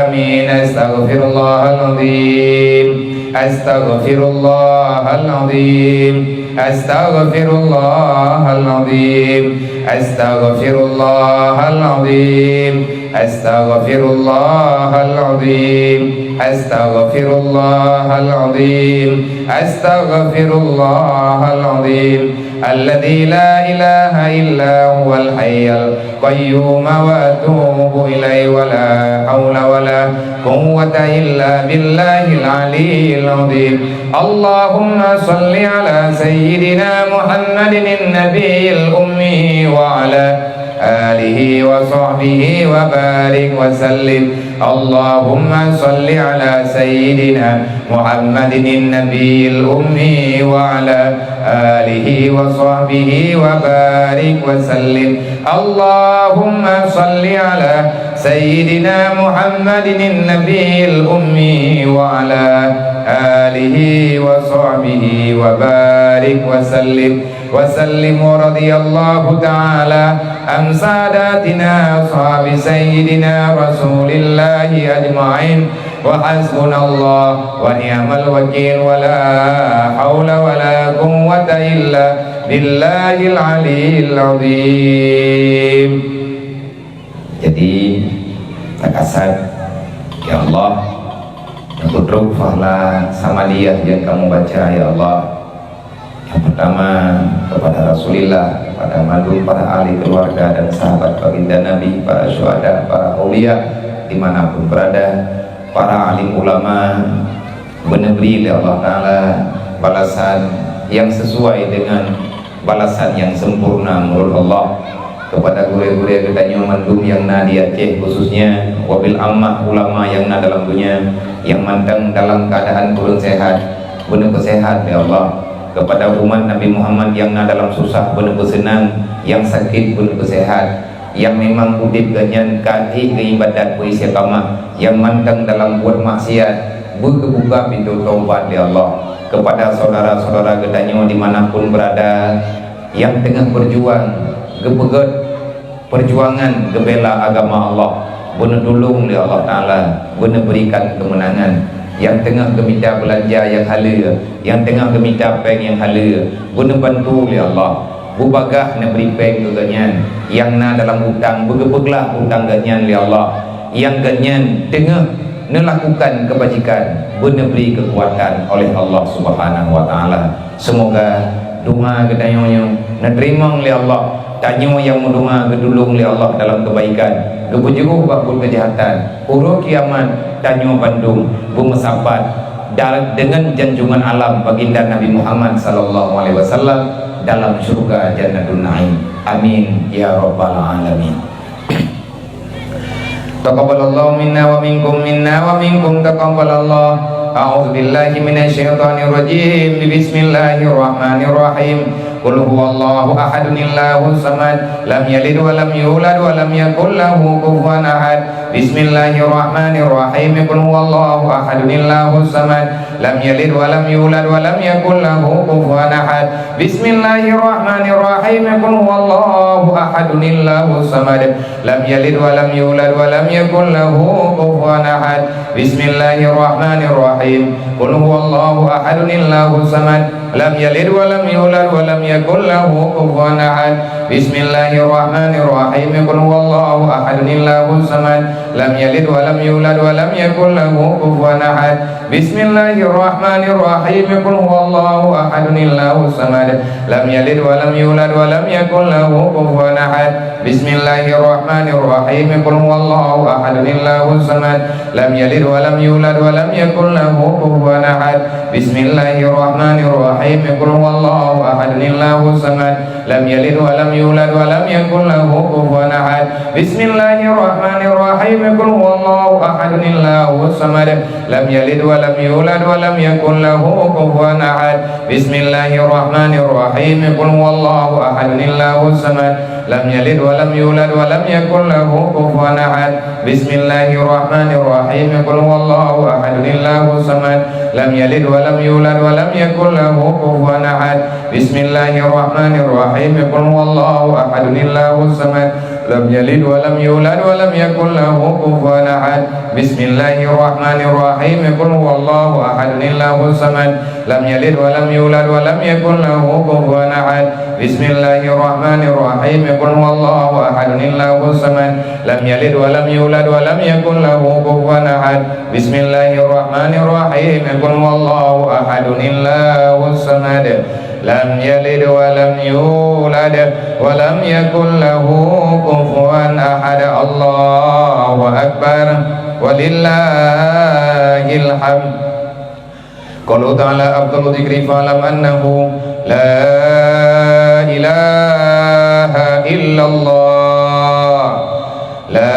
Amin. Astaghfirullahal azim. Astaghfirullahal azim. Astaghfirullahal azim. Astaghfirullahal azim. Astaghfirullahal azim. Astaghfirullahal azim. Astaghfirullahal azim. Alladzi la ilaha illa huwal hayyul qayyum wa atubu ilaihi wa la haula wa la quwwata illa billahil aliyyil azim. Allahumma shalli ala sayyidina Muhammadin nabiyil ummi wa ala alihi wa sahbihi wa barik wa sallim. اللهم صل على سيدنا محمد النبي الأمي وعلى آله وصحبه وبارك وسلم. اللهم صل على سيدنا محمد النبي الأمي وعلى آله وصحبه وبارك وسلم. وسلم ورضي الله تعالى عن ساداتنا أصحاب سيدنا رسول الله أجمعين. وحسبنا الله ونعم الوكيل، ولا حول ولا قوة إلا بالله العلي العظيم. Jadi, takasat, ya Allah, nyang peutrok pahala samadiyah nyang kamoe baca, ya Allah. Nyang pertama, kepada Rasulillah, kepada mandum para ahli keluarga dan sahabat baginda Nabi, para syuhada, para aulia, di mana pun berada, para alim ulama, beuneubri lé Allah Taala balasan nyang sesuai dengan balasan nyang sempurna meunurot Allah. Kepada gurée-gurée geutanyoe mandum nyang na di Aceh khususnya, wabil amah ulama nyang na dalam dunia, nyang mantong dalam keuadaan kureueng sehat, beuneupeusehat lé Allah. Kepada umat Nabi Muhammad nyang na dalam susah, beuneupeuseunan, nyang sakét, beuneupeuseuhat, nyang memang udeb geuhnyan ka ék geuibadat beuistiqamah, nyang mantong dalam buet maksiat, beugeubuka pintoe taubat lé Allah. Kepada saudara-saudara geutanyoe di mana pun berada, nyang teungoh berjuang, geupeugét perjuangan geubela agama Allah, beuneutulông lé Allah Taala, beuneuberikan keumeunangan. Nyang teungoh geumita beulanja nyang haleue, nyang teungoh geumita péng nyang haleue, beuneubantu lé Allah. Beubagaih neubri péng keu geuhnyan, nyang na dalam utang, beugeupeuglah utang geuhnyan lé Allah. Nyang geuhnyan teungoh neulakukan keubajikan, beuneubri keukuatan oleh Allah Subhanahu wa Taala. Seumoga doa geutanyoe nyoe neuteurimong lé Allah. Tanyoe nyang meudoa geutulông lé Allah dalam keubaikan, geupeujeuôh bak buet keujahatan. Uroe kiamat tanyoe bandum beumeusapat da-, deungon janjungan alam Baginda Nabi Muhammad sallallahu alaihi wasallam dalam syurga Jannatun Naim. Amin ya rabbal alamin. Taqabbalallahu minna wa minkum, minna wa minkum taqabbalallah. A'udzu billahi minasy syaithanir rajim. Bismillahirrahmanirrahim. Qul huwallahu ahadun, Allahus samad, lam yalid wa lam yulad wa lam yakul lahu kufuwan ahad. Bismillahirrahmanirrahim. Qul huwallahu ahadun, Allahus samad, lam yalid wa lam yulad wa lam yakul lahu kufuwan ahad. Bismillahirrahmanirrahim. Qul huwallahu ahadun, Allahus samad, lam yalid wa lam yulad wa lam yakul lahu kufuwan ahad. Bismillahirrahmanirrahim. Qul huwallahu ahadun, Allahus samad, lam yalid wa lam yulad wa lam yakul lahu kufuwan ahad. Bismillahirrahmanirrahim. Qul huwallahu ahadun, Allahus samad, lam yalid wa lam yulad wa lam yakul lahu kufuwan ahad. Bismillahirrahmanirrahim. Qul huwallahu ahadun, Allahus samad, lam yalid wa lam yulad wa lam yakul lahu kufuwan ahad. Bismillahirrahmanirrahim. Qul huwallahu ahadun, Allahus samad, lam yalid wa lam yulad wa lam yakul lahu kufuwan ahad. Bismillahirrahmanirrahim. Qul huwallahu ahadun, Allahus samad, lam yalid wa lam yulad wa lam yakul lahu kufuwan ahad. Bismillahirrahmanirrahim. Qul huwallahu ahadun, Allahus samad, lam yalid wa lam yulad wa lam yakul lahu kufuwan ahad. Bismillahirrahmanirrahim. Qul huwallahu ahadun, Allahus samad, lam yalid wa lam yulad wa lam yakul lahu kufuwan ahad. Bismillahirrahmanirrahim. Qul huwallahu ahadun, Allahus samad, lam yalid wa lam yulad wa lam yakul lahu kufuwan ahad. Bismillahirrahmanirrahim. Qul huwallahu ahadun, Allahus samad, lam yalid wa lam yulad wa lam yakul lahu kufuwan ahad. Bismillahirrahmanirrahim. Qul huwallahu ahadun, Allahus samad, lam yalid wa lam yulad wa lam yakul lahu kufuwan ahad. Bismillahirrahmanirrahim. Qul huwallahu ahadun, Allahus samad, lam yalid wa lam yulad wa lam yakul lahu kufuwan ahad. Bismillahirrahmanirrahim. Qul huwallahu ahadun, Allahus samad, lam yalid wa lam yulad wa lam yakul lahu kufuwan ahad. Allahu akbar. Walillahil hamd. Qalu ta'ala afdalu dzikri fa'lam annahu la ilaha illallah. La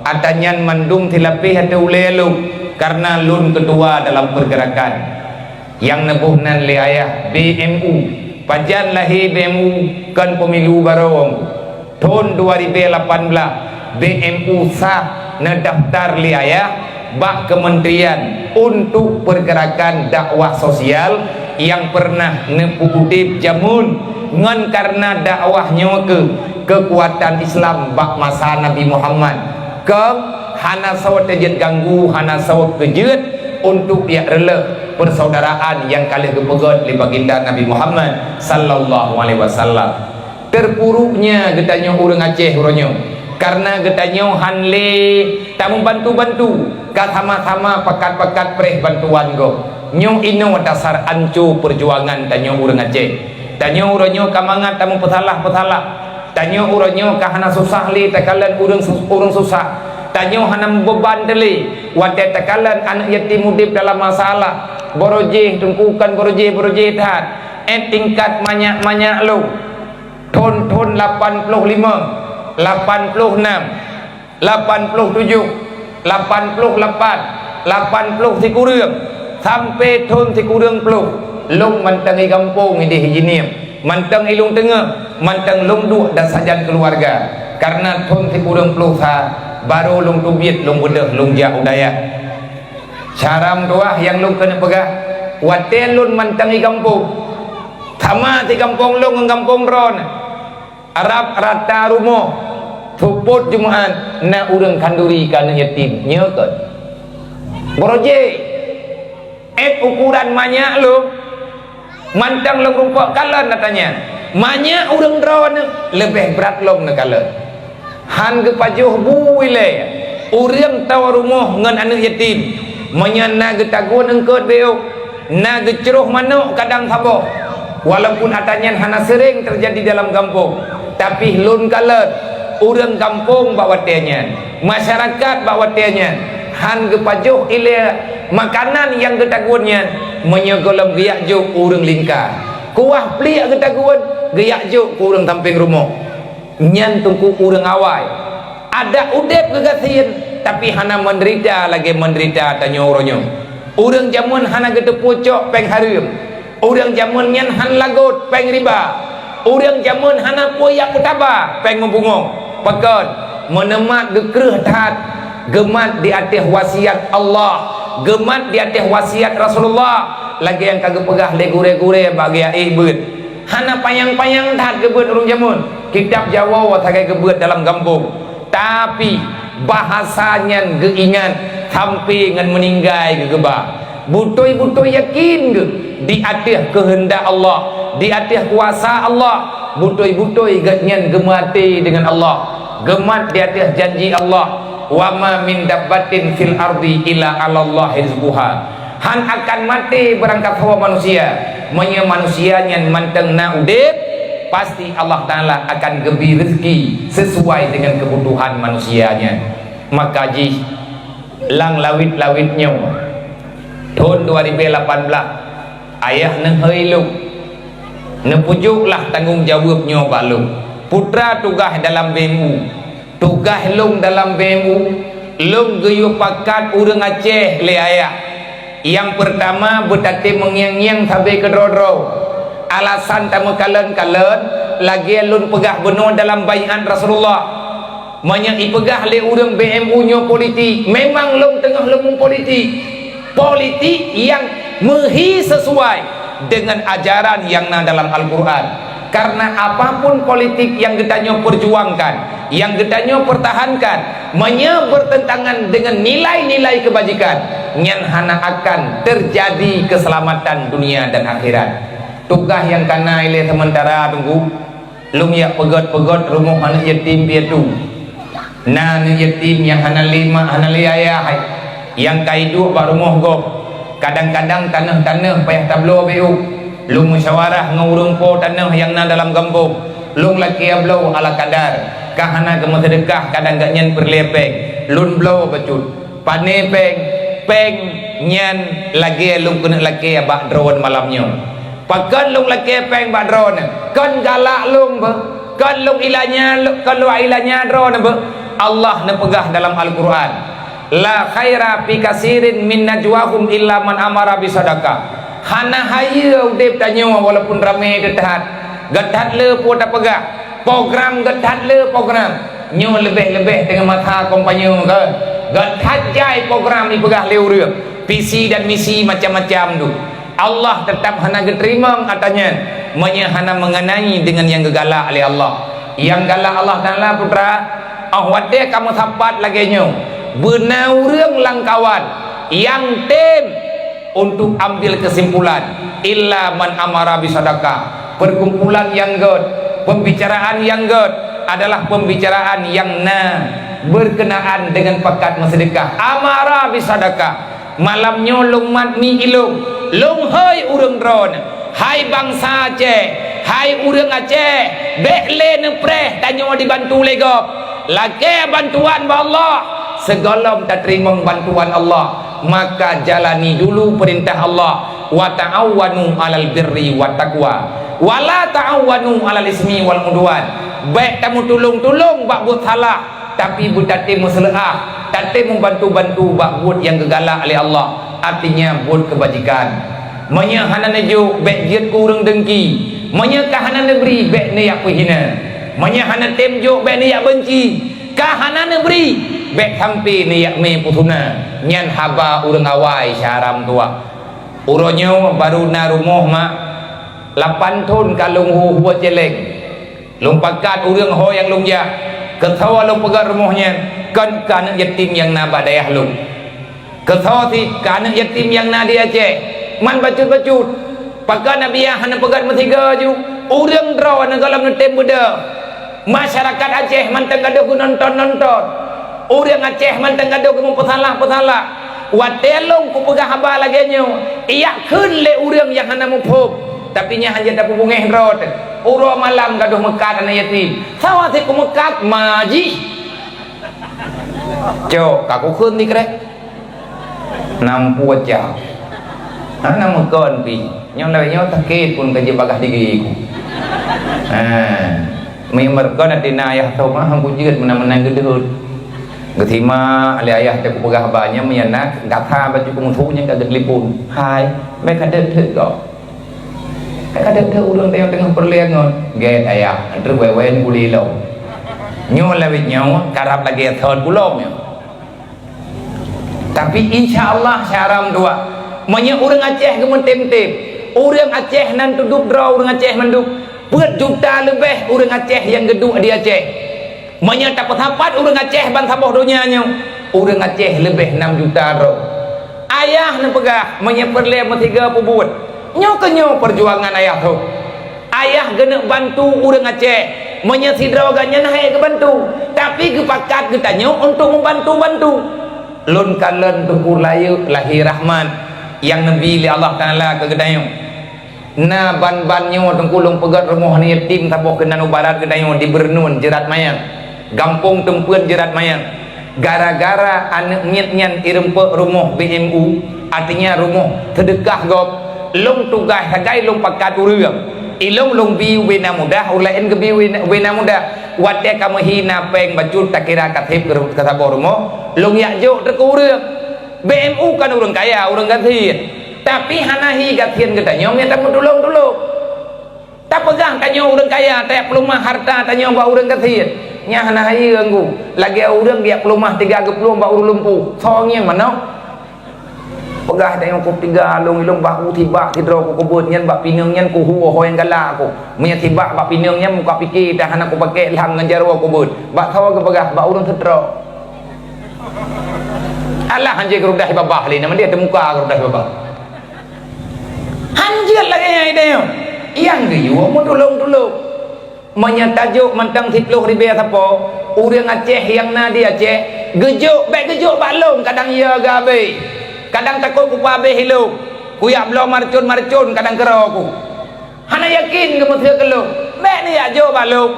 Ata nyan mandum silapéh ateueh ulée lôn, kareuna lôn keutua dalam peurgeurakan nyang neuboh nan lé ayah B M U. Pajan lahé B M U? Kon pemilu baroe. Thon dua ribée lapan blaih, B M U sah neudaftar lé ayah bak keumeuntrian untuk peurgeurakan dakwah sosial nyang peureunah neupeuudeb jameun ngon kareuna dakwah nyoe keuh keukuatan Islam bak masa Nabi Muhammad. Keu hana soe teujeuet ganggu, hana soe keujeuet untuk jak reuleuh peusaudaraan nyang ka lheueh geupeugét lé Baginda Nabi Muhammad sallallahu alaihi wasallam. Teupuruknya geutanyoe ureuëng Aceh uroe nyoe, kareuna geutanyoe han lé tameubantu-bantu, ka sama-sama pakat-pakat preh bantuan gob. Nyoe inoe dasar anco peurjuangan tanyoe ureuëng Aceh. Tanyoe uroe nyoe ka mangat tameupeusalah-peusalah. Tanyoe uroe nyoe ka hana susah lé takalon ureuëng sus-, ureuëng susah. Tanyoe hana meubeuban teulé watée takalon aneuëk yatim udeb dalam masalah. Barojéh teungku, kon barojéh-barojéh that. Eh, tingkat manyak-manyak lom. Thon-thon lapan ploh limong, lapan ploh nam, lapan ploh tujoh, lapan ploh lapan, lapan ploh sikureueng, sampoe thon sikureueng ploh, lôn mantong i gampông ideh i Jeunieb, mantong i Lueng Teungoh, mantong lôn duek dan sajan keuluwarga. Kareuna thon sikureueng ploh sa barô lôn teubiet lôn beudôh lôn jak u dayah. Cara meutuwah nyang lôn keuneuk peugah, watée lôn mantong i gampông, sama sigampông lôn ngon gampông droeneuh. Rab rata rumoh, seupôt Jumat na ureuëng khanduri keu aneuëk yatim. Nyoe kon. Barojéh, eh, ukuran manyak lom, mantong lom rumpok kalon ata nyan. Manyak ureuëng droeneuh leubeh brat lom neukalon. Han geupajoh bu ilée ureuëng tawa rumoh ngon aneuëk yatim. Meunyoe na geutagun eungkôt béuk, na geucroh manok kadang saboh. Walaupun ata nyan hana seuréng teujadi dalam gampông, tapi lôn kalon ureuëng gampông bak watée nyan, masyarakat bak watée nyan, han geupajoh ilée makanan nyang geutagun nyan. Meunyoe gohlom geujak jok ureuëng lingka, kuah pliek geutagun geujak jok keu ureuëng sampéng rumoh. Nyan teungku ureuëng awai. Adak udeb geugasien, tapi hana meunderita lagée meunderita tanyoe uroe nyoe. Ureuëng jameun hana geuteupeue cok péng hareuem. Ureuëng jameun nyan han lagot péng riba. Ureuëng jameun hana peue jak peutaba péng meubungong. Pakon? Meuneumat geukreueh that, geumat di ateueh wasiat Allah, geumat di ateueh wasiat Rasulullah, lagée nyang ka geupeugah lé gurée-gurée bak geuyak ék beuet. Hana panyang-panyang that geubeuet ureuëng jameun. Kitab Jawoe sagai geubeuet dalam gampông. Tapi, bahasa nyan geuingat sampoe ngon meuninggai geuba. Beutôi-beutôi yakin geuh di ateueh keuheundak Allah, di ateueh kuasa Allah. Beutôi-beutôi geuhnyan geumaté deungon Allah. Geumat di ateueh janji Allah, "Wa ma min dabbatin fil ardi illa 'alallahi rizquha." Han akan maté beurangkasoe manusia. Meunyoe manusia nyan mantong na udeb, pasti Allah Taala akan geubri reuzeuki sisuai deungon keubutuhan manusia nyan. Maka jih lam lawét-lawét nyoe, thon dua ribée lapan blaih, ayah neuhôi lôn, neupeujok lah tanggong jaweueb nyoe bak lôn. Putra tugaih dalam B M U. Tugaih lôn dalam B M U, lôn geuyue pakat ureuëng Aceh lé ayah. Nyang peurtama, beutaté meungieng-ngieng sabe keudroe-droe. Alasan tameukalon-kalon, lagée lôn peugah bunoe dalam baiat Rasulullah. Meunyoe ipeugah lé ureuëng B M U nyoe politik, memang lôn teungoh lôn politik. Politik nyang meuhi sisuai deungon ajaran nyang na dalam Al-Qur'an. Kareuna apapun politik nyang geutanyoe peujuangkan, nyang geutanyoe peurtahankan, meunyoe beurteuntangan deungon nilai-nilai keubajikan, nyan hana akan teujadi keuseulamatan dunia dan akhirat. Tugaih nyang kana ilée seumeuntara teungku, lôn jak peugét-peugét rumoh aneuëk yatim piatu. Na aneuëk yatim nyang hana lé mak, hana lé ayah, nyang ka iduek bak rumoh gob. Kadang-kadang tanoh-tanoh payah tabloe béuk. Lôn musyawarah ngon ureuëng po tanoh nyang na dalam gampông. Lôn lakée bloe ala kadar. Ka hana geumeuseudeukah, kadang gobnyan peureulée péng. Lôn bloe bacut. Pané péng? Péng nyan lagée lôn keuneuk lakée bak droeneuh malam nyoe. Pakon lôn lakée péng bak droeneuh? Kon galak lôn beuh, kon lôn ilanya, kon lôn ilanya droeneuh beuh. Allah neupeugah dalam Al-Qur'an, "La khaira fi katsirin min najwahum illa man amara bisadaqah." Hana hayeue udeb tanyoe walaupun ramé that-that. That-that le peue tapeugah, program that-that le program. Nyoe leubeh-leubeh teungoh masa kampanye kan. That-that jai program ipeugah lé ureuëng. Visi dan misi macam-macam tu. Allah teutap hana geuteurimong ata nyan meunyoe hana meungeunai deungon nyang geugalak lé Allah. Nyang galak Allah Taala, putra, óh watée ka meusapat lagée nyoe, beuna ureuëng lam kawan nyang tem untuk ambil kesimpulan, illa man amara bisadaqah. Perkumpulan nyang gét, pembicaraan nyang gét adalah pembicaraan nyang na berkenaan dengan pakat meuseudeukah. Amara bisadaqah. Malam nyoe lôn mat mi ilôn, lôn hôi ureuëng droeneuh, hai bansa Aceh, hai ureuëng Aceh, bék lé neupreh tanyoe dibantu lé gob. Lakée bantuan bak Allah, sigohlom tateurimong bantuan Allah, maka jalani dulu peurintah Allah, "Wa ta'awanu 'alal birri wat taqwa, wa la ta'awanu 'alal ismi wal 'udwan." Bék tameutulông-tulông bak buet salah, tapi beutatem meuseuleuah, tatem meubantu-bantu bak buet nyang geugalak lé Allah, artinya buet keubajikan. Meunyoe hana neujok, bék jeuet keu ureuëng dengki. Meunyoe ka hana neubri, bék neujak peuhina. Meunyoe hana tem jok, bék neujak beunci. Ka hana neubri, bék sampoe neujak mé peusuna. Nyan haba ureuëng awai syedara meutuwah. Uroe nyoe barô na rumoh mak, lapan thon ka lôn hu-hu céléng. Lôn pakat ureuëng ho nyang lôn jak, keusoe lôn peugét rumoh nyan, kon keu aneuëk yatim nyang na bak dayah lôn. Keusoe cit keu aneuëk yatim nyang na di Aceh, man bacut-bacut. Pakon Nabi Yah hana peugét meusigoe ju, ureuëng droe neugohlom neutem beudôh. Masyarakat Aceh mantong gadôh geunonton-nonton. Ureuëng Aceh mantong gadôh geumeupeusalah-peusalah. Watée lôn kupeugah haba lagée nyoe, ijak kheun lé ureuëng nyang hana muphom, tapi nyan hana tapeubungéh droe teuh. Uroe malam gadôh meukat aneuëk yatim. Sawa sit kumeukat ma jih. Cok, ka kukheun dikrek. Nam puja. Hana meukon pi. Nyoe lagée nyoe sakét pun ka jibagah diri ku. Ha. Meumeureugon até na ayah Thoma han kujeuet meunan-meunan geudeuet. Geusima lé ayah teuh kupeugah ba nyan meunyan na gata baju peungeusu nyang ka geutelepon. Hai, meuka deuet-deuet gob. Ka deuet-deuet ureuëng teuh nyang teungoh peureulée ngon gét ayah, antre wée-wée guli lom. Nyoe lawét nyoe karab lagée thon bulom nyoe. Tapi insya Allah syaram dua. Meunyoe ureuëng Aceh geumeutem-tem, ureuëng Aceh nan tudub droe ureuëng Aceh mandum, peuet juta leubeh ureuëng Aceh nyang geuduek di Aceh. Meunyoe tapeusapat ureuëng Aceh ban saboh donya nyoe, ureuëng Aceh leubeh nam juta droe. Ayah neupeugah meunyoe peureulée meusigoe peubuet. Nyoe keuh nyoe peujuangan ayah tho. Ayah geuneuk bantu ureuëng Aceh. Meunyoe sidroe geuh nyan hai geubantu, tapi geupakat geutanyoe untuk meubantu-bantu. Lôn kalon Teungku Rayeuk lahé rahmat nyang neubi lé Allah Taala keu geutanyoe. Na ban-ban nyoe Teungku lôn peugét rumoh aneuk yatim saboh keunan u barat geutanyoe di Beureuneuen Jeurat Mayang, gampông Teumpeuen Jeurat Mayang. Gara-gara aneuk miet nyan ireumpok rumoh B M U, artinya rumoh seudeukah gob, lôn tugaih sagai lôn pakat ureuëng. Ilôn lôn bi ubé na mudah, ureuëng laén geubi ubé na mudah. Watée ka meuhina péng bacut takira ka seb keu saboh rumoh, lôn jak jok teuh keu ureuëng. B M U kan ureuëng kaya, ureuëng gasien. Tapi hana hi gasien geutanyoe meunyoe tameutulông-tulông. Tapeugah tanyoe ureuëng kaya, tajak peulumah harta tanyoe bak ureuëng gasien. Nyan hana hayeue ngu. Lagée ureuëng geujak peulumah tiga geuplueng bak ureuëng lumpuh. Soe ngieng manok? Peugah tanyoe ku tiga lông ilông bak u tibak sidroe ku keubeuet nyan bak pineung nyan ku hu ho nyang galak ku. Meunyoe tibak bak pineung nyan muka pike dah hana ku pakai lham ngon jaroe ku beuet. Bak soe geupeugah? Bak ureuëng seutro. Alah hanjeuet geurudah babah lé, nama dia teumuka geurudah babah. Hanjeuet lagée nyan idéh nyoe. Nyang geuyue meutulông-tulông. Meunyoe tajok mantong siploh ribée sapo, ureuëng Aceh nyang na di Aceh, geujok, bék geujok bak lông, kadang ya geuhabéh. Kadang takot kupeuhabéh ilông. Kuyak bloe marcon-marcon kadang keudroe ku. Hana yakin geumeuseue keu lông. Bék neujak jok bak lông.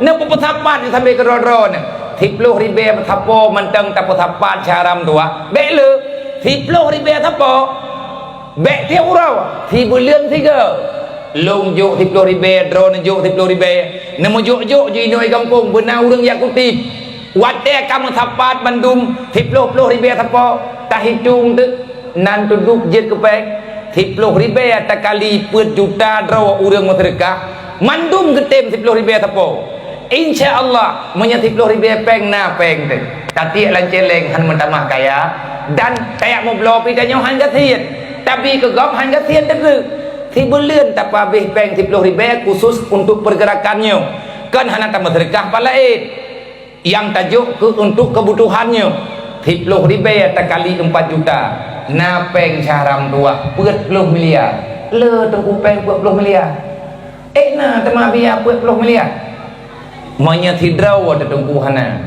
Neupeupeusapat sampoe keudroe-droe nyoe. Siploh ribée sapo mantong tapeusapat syaram dua. Bék le. Siploh ribée sapo. Bék tieb uroe, sibuleuen sigoe. Lông jok siploh ribée, droeneuh jok siploh ribée. Neumeujok-jok ju inoe gampông, beuna ureuëng jak kuteb. Watée ka meusapat bandum siploh-ploh ribée sapo, tahitong teuk nan teuduek jeuet keu péng, siploh ribée takali peuet juta droe ureuëng meuseudeukah, mandum geutem siploh ribée sapo. Insya Allah, meunyoe siploh ribée péng na péng teuh. Tatiek lam céléng hana meutamah kaya, dan tajak meubloe pih tanyoe hana gasien. Tapi keu gob hana gasien teuh. Sibuleuen tapeuhabéh péng siploh ribée khusos untuk peurgeurakan nyoe. Kon hana tameuseudeukah pat laén. Nyang tajok keu untuk keubutuhan nyoe, siploh ribée takali empat juta, na péng syahram tuwah peuet ploh miliar. Le teungku péng peuet ploh miliar. Eh, na teuma biaya peuet ploh miliar. Meunyoe sidroe teungku hana,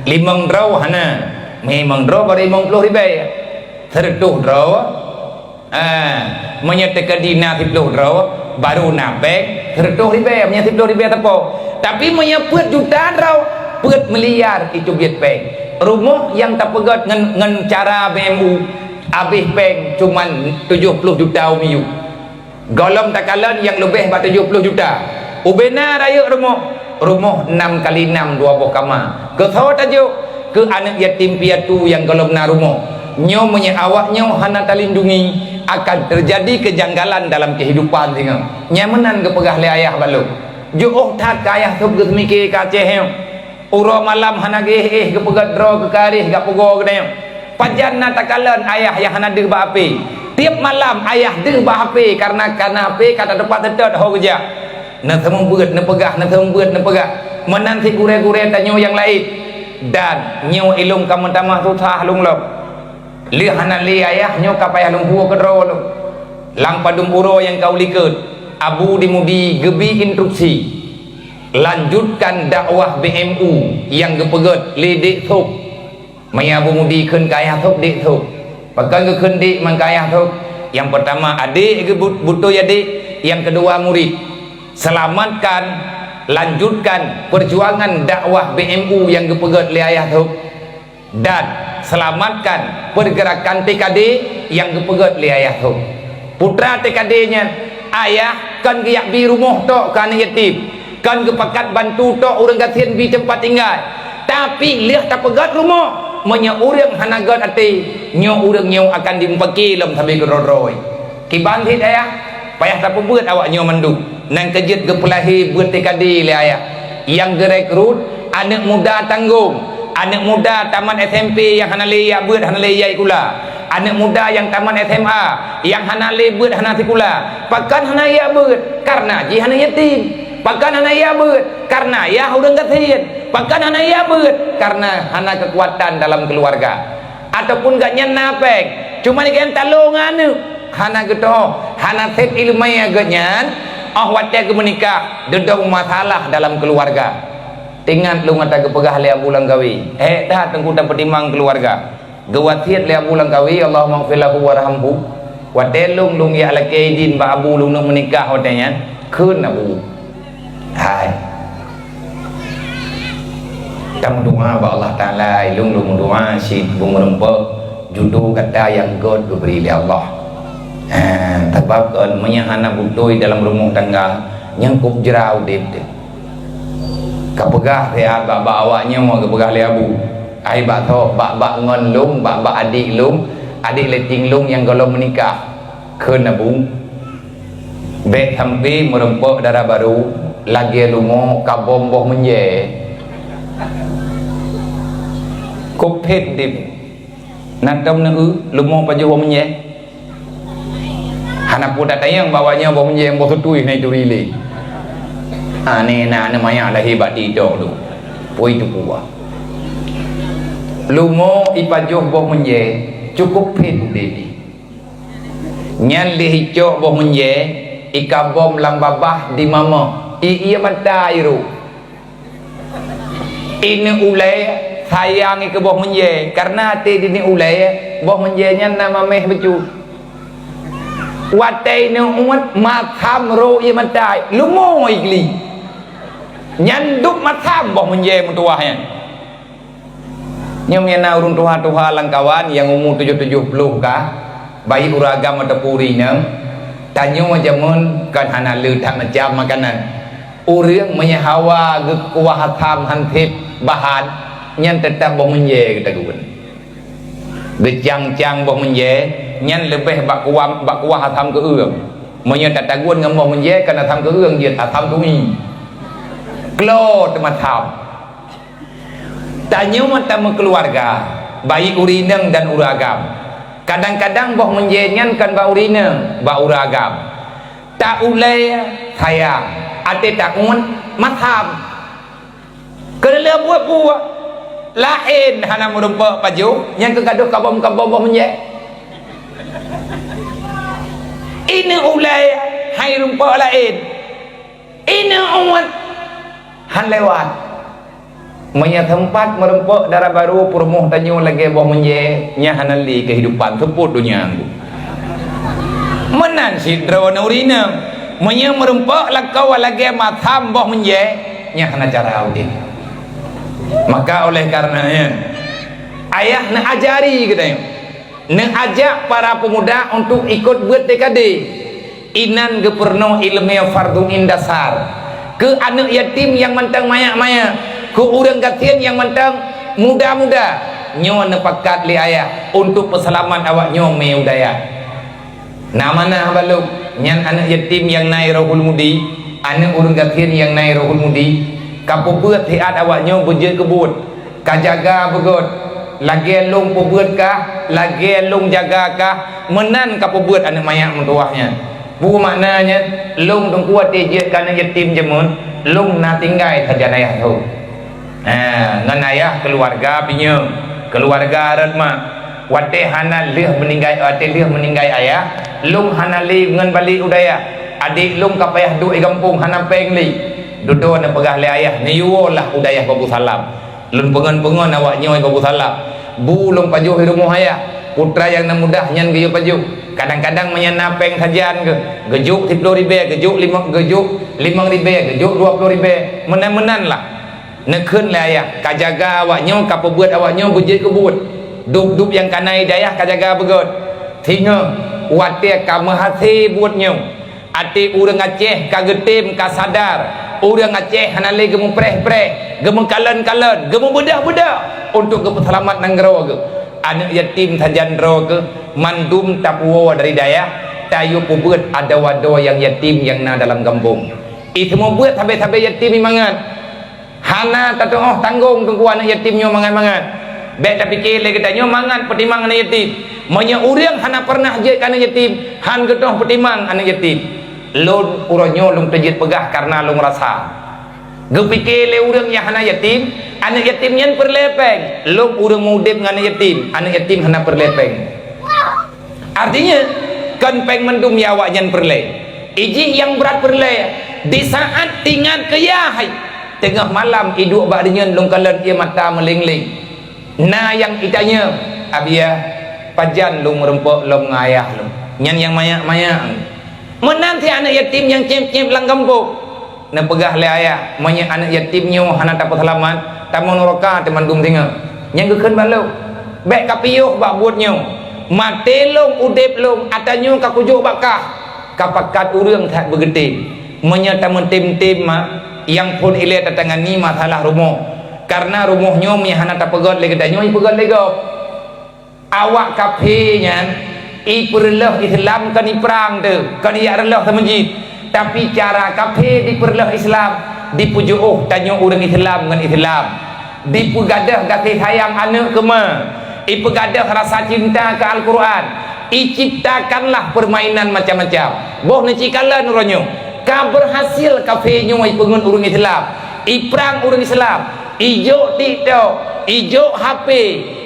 limong droe hana, limong droe baru limong ploh ribée. Seureutôh droe, Ah, meunyoe teukeudi na siploh droe, baru na péng seureutôh ribée, meunyoe siploh ribée teupok. Tapi meunyoe peuet juta droe, peuet miliar itu biet péng. Rumoh nyang tapeugét ngon, ngon cara B M U, habéh péng cuman tujoh ploh juta u miyueb. Gohlom takalon nyang leubeh bak tujoh ploh juta. Ubena rayeuk rumoh, rumoh nam kali nam dua boh kama. Keu soe tajok? Keu aneuëk yatim piatu nyang gohlom na rumoh. Nyoe meunyoe awak nyoe hana talindungi, akan teujadi keujanggalan dalam keuhidupan singoh. Nyang meunan geupeugah lé ayah bak lôn. Jiôh that keu ayah sôb geuseumiké keu Aceh nyoe. Uroe malam hana geuéh-éh geupeugét droe keu karéh gak pugoe geutanyoe. Pajan na takalon ayah nyang hana deuh bak H P. Tieb malam ayah deuh bak H P kareuna ka na H P ka tateupat seutôt ho geujak. Neuseumeubeuet neupeugah, neuseumeubeuet neupeugah. Meunan cit gurée-gurée tanyoe nyang laén. Dan nyoe ilôn ka meutamah susah lôn lom. Lheueh hana lé ayah nyoe ka payah lôn hue keudroe lôn. Lam padum uroe nyang ka u likot, Abu di Mudi geubri instruksi, lanjutkan dakwah B M U nyang geupeugét lé Dék Sôb. Meunyoe Abu Mudi kheun keu ayah sôb, Dék Sôb. Pakon geukheun Dék man keu ayah sôb? Nyang peurtama adék geubu-, beutôi adék, nyang keudua murit. Selamatkan, lanjutkan peujuangan dakwah B M U nyang geupeugét lé ayah sôb, dan selamatkan peurgeurakan T K D nyang geupeugét lé ayah sôb. Putra T K D nyan, ayah kon geuyak bi rumoh tok keu aneuëk yatim. Kon geupakat bantu tok ureuëng gasien bi teumpat tinggai, tapi lheueh tapeugét rumoh, meunyoe ureuëng hana gét até, nyoe ureuëng nyoe akan jimupaké lom sabe keudroe-droe. Kiban cit ayah, payah tapeubeuet awak nyoe mandum. Nan keujeuet geupeulahé beuet T K D lé ayah. Nyang geurekrut aneuëk muda tanggong, aneuëk muda tamat S M P nyang hana lé jak beuet, hana lé jak sikula. Aneuëk muda nyang tamat S M A nyang hana lé beuet, hana sikula. Pakon hana jak beuet? Kareuna jih aneuëk yatim. Pakon hana jak beuet? Kareuna yah ureuëng gasien. Pakon hana jak beuet? Kareuna hana keukuatan dalam keuluwarga. Ataupun gobnyan na péng, cuma gobnyan talô ngon aneuëk, hana geutoh, hana sép iéleumé gobnyan, óh watée geumeunikah, dudoe masalah dalam keuluwarga. Teuingat lôn ata geupeugah lé Abu Langkawi, hék that teungku tapeutimang keuluwarga. Geuwasiet lé Abu Langkawi, Allahummaghfir lahu warhamhu, watée lôn, lôn jak lakée idin bak Abu lôn neuk meunikah watée nyan, kheun Abu, "Hai, tameudoá bak Allah Taala, ilôn lôn meudoá cit beumeureumpok judo gata nyang gét geubri lé Allah. Ha, sabab kon meunyoe hana beutôi dalam rumoh tangga, nyan kôb jra udeb teuh." Ka peugah siat bak-bak awak nyoe, geupeugah lé Abu, "Ai bak tho, bak-bak ngon lôn, bak-bak adik lôn, adik leuting lôn nyang gohlom meunikah," kheun Abu. Bék sampoe meureumpok dara barô lagée leumo ka bom boh meunjée. Kôb phét deb. Na tom neu-eu leumo pajoh boh meunjée? Hana peue tatanyong bak awak nyoe boh meunjée boh seutui hana ituri lé. Aneh na aneuk manyak lahé bak TikTok tu. Poi teupeue. Leumo ipajoh boh meunjée cukôp phét udeb jih. Nyan lheueh icok boh meunjée, ikabom lam babah dimamoh, i-, ié mata irôk. Ineuk ulée sayang keu boh meunjée, kareuna até dineuk ulée boh meunjée nyan na maméh bacut. Watée ineuk uet masam rôk ié mata, leumo igli. Nyan duek masam boh meunjée meutuwah nyan. Nyoe meunyo na ureuëng tuha-tuha lam kawan nyang umu tujoh-tujoh ploh kah, baik ureuëng agam ataupun ureuëng inong, tanyoe jameun kan hana le that macam makanan. Ureuëng meunyo hawa geukuah asam hanseb bahan, Nyan teutap boh meunjée geutagun. Geucang-cang boh meunjée, nyan leubeh bak kuah, bak kuah asam keueueng. Meunyoe tatagun ngon boh meunjée, kan asam keueueng jeuet, asam sungi. Klo teumasam. Tanyoe tameukeuluwarga, baik ureueng inong dan ureueng agam. Kadang-kadang boh meunjée nyan kon bak ureueng inong, bak ureueng agam. Ta ulée sayang, até taun masam. Keuneulheueh buet-buet, laén hana meurumpok pajoh, nyang keu gadôh kabom-kabom boh meunjée. Ineuk ulée hai rumpok laén. Ineuk uet han lewat. Meunyoe teumpat meurumpok dara barô peurumoh tanyoe lagée boh meunjée, nyan hana lé keuhidupan seupôt donya nyoe. Meunan sidroe ureueng inong, meunyoe meurumpok lakoe lagée masam boh meunjée, nyan hana cara udeb. Maka oleh karenanya, ayah neuajari geutanyoe, neuajak para peumuda untuk ikot beuet T K D. Inan geupeurunoe ileumèe fardhu ain dasar keu aneuk yatim nyang mantong manyak-manyak, keu ureueng gasien nyang mantong muda-muda. Nyoe neupakat lé ayah untuk peuseulamat awaknyoe mé u dayah. Na manah bak lôn, nyan aneuk yatim nyang na i Rohul Mudi, aneuk ureueng gasien nyang na i Rohul Mudi, ka peubeuet siat awaknyoe beujeuet keu buet, ka jaga beugöt, lagée lôn peubeuet kah, lagée lôn jaga kah, meunan ka peubeuet aneuk manyak meutuwah nyan. Peue makna nyan? Lôn teungku watée jeuet keu aneuk yatim jameun, lôn na tinggai sajan ayah lôn. Ha, ngon ayah keuluwarga pinyeueng, keuluwarga rot mak. Watée hana lheueh meuninggai, watée lheueh meuninggai ayah, lôn hana lé ngon balek u dayah. Adék lôn ka payah duek i gampông hana péng lé. Dudoe neupeugah lé ayah, "Neuyue woe lah u dayah Babu Salam." Lôn peungon-peungon awaknyoe Babu Salam. Bu lôn pajoh i rumoh ayah. Putra nyang na mudah nyan geuyue pajoh. Kadang-kadang meunyo na péng sajan geu-, geujok siploh ribée, geujok limong, geujok limong ribée, geujok dua ploh ribée. Meunan-meunan lah. Neukheun lé ayah, ka jaga awaknyoe, ka peubeuet awaknyoe beujeuet keu buet. Dub-dub nyang ka na i dayah ka jaga beugöt. Singoh, watée ka meuhase buet nyoe, até ureuëng Aceh ka geutem, ka sadar, ureuëng Aceh hana lé geumeupreh-preh, geumeukalon-kalon, geumeubeudoh-beudoh untuk geupeuseulamat nanggroe geuh. Aneuk yatim sajan droe geuh, mandum tapuwoe dari dayah, tayue peubeuet adoe-adoe nyang yatim nyang na dalam gampông. Iseumubeuet sabe-sabe yatim imangat. Hana tatuoh tanggong teungku aneuk yatim nyoe mangat-mangat. Bék tapike lé geutanyoe mangat peutimang aneuk yatim. Meunyoe ureuëng hana peureunah jeuet keu aneuk yatim, han geutoh peutimang aneuk yatim. Lôn uroe nyoe lôn teujeuet peugah kareuna lôn rasa. Geupike lé ureuëng nyang hana yatim, aneuk yatim nyan peureulée péng. Lôn ureuëng meu-udeb ngon aneuk yatim, aneuk yatim hana peureulée péng. Artinya, kon péng mandum nyang awaknyan peureulée. Ijih nyang brat peureulée, di saát tingat keu yah hai. Teungoh malam iduek bak deunyeun lôn kalon ié mata meuléng-léng. Na nyang itanyong, "Abiya, pajan lôn meurumpok lom ngon ayah lôn?" Nyan nyang manyak-manyak. Meunan cit aneuk yatim nyang céb-céb lam gampông. Neupeugah lé ayah, "Meunyoe aneuk yatim nyoe hana tapeuseulamat, tamong nuraka teumandum singoh." Nyang geukheun bak lôn, "Bék kapiôh bak buet nyoe. Maté lôn, udeb lôn, atra nyoe ka kujok bak kah." Ka pakat ureuëng that beugeutem. Meunyoe tameutem-tem mak, nyang phon ilée tatangani masalah rumoh. Kareuna rumoh nyoe meunyoe hana tapeugöt lé geutanyoe, ipeugöt lé gob. Awak kafé nyan ipeureuloh Islam kon iprang teuh, kon ijak reuloh seumeujid. Tapi cara kafé dipeureuloh Islam, dipeujiôh tanyoe ureuëng Islam ngon Islam. Dipeugadôh gaséh sayang aneuk keu ma, ipeugadôh rasa cinta keu Al-Qur'an, iciptakanlah peurmainan macam-macam. Boh neucikalon uroe nyoe, ka beurhasil kafé nyoe ipeungon ureuëng Islam, iprang ureuëng Islam, ijok TikTok, ijok H P,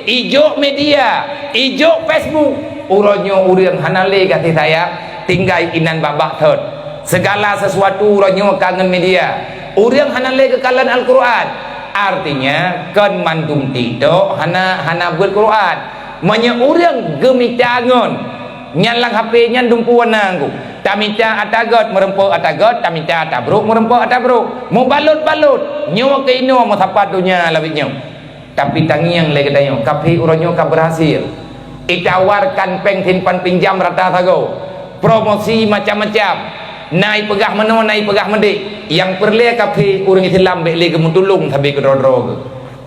ijok media, ijok Facebook. Uroe nyoe ureuëng hana lé gaséh sayang, tinggai inan bak-bak thot. Segala sesuatu uroe nyoe ka ngon media. Ureuëng hana lé geukalon Al-Qur'an. Artinya, kon mandum TikTok hana, hana beuet Qur'an. Meunyoe ureuëng geumita ngon, nyan lam H P nyan dumpeue na ngku. Tamita atra göt, meurumpok atra göt, tamita atra brôk, meurumpok atra brôk. Meubalot-balot, nyoe keunoe meusapat donya lawét nyoe. Tapi tangieng lé geutanyoe, kafé uroe nyoe ka beurhasil. Itawarkan péng simpan pinjam rata sagoe. Promosi macam-macam. Na ipeugah meunoe, na ipeugah meudéh. Nyang peureulée kafé ureuëng Islam bék lé geumeutulông sabe keudroe-droe geuh.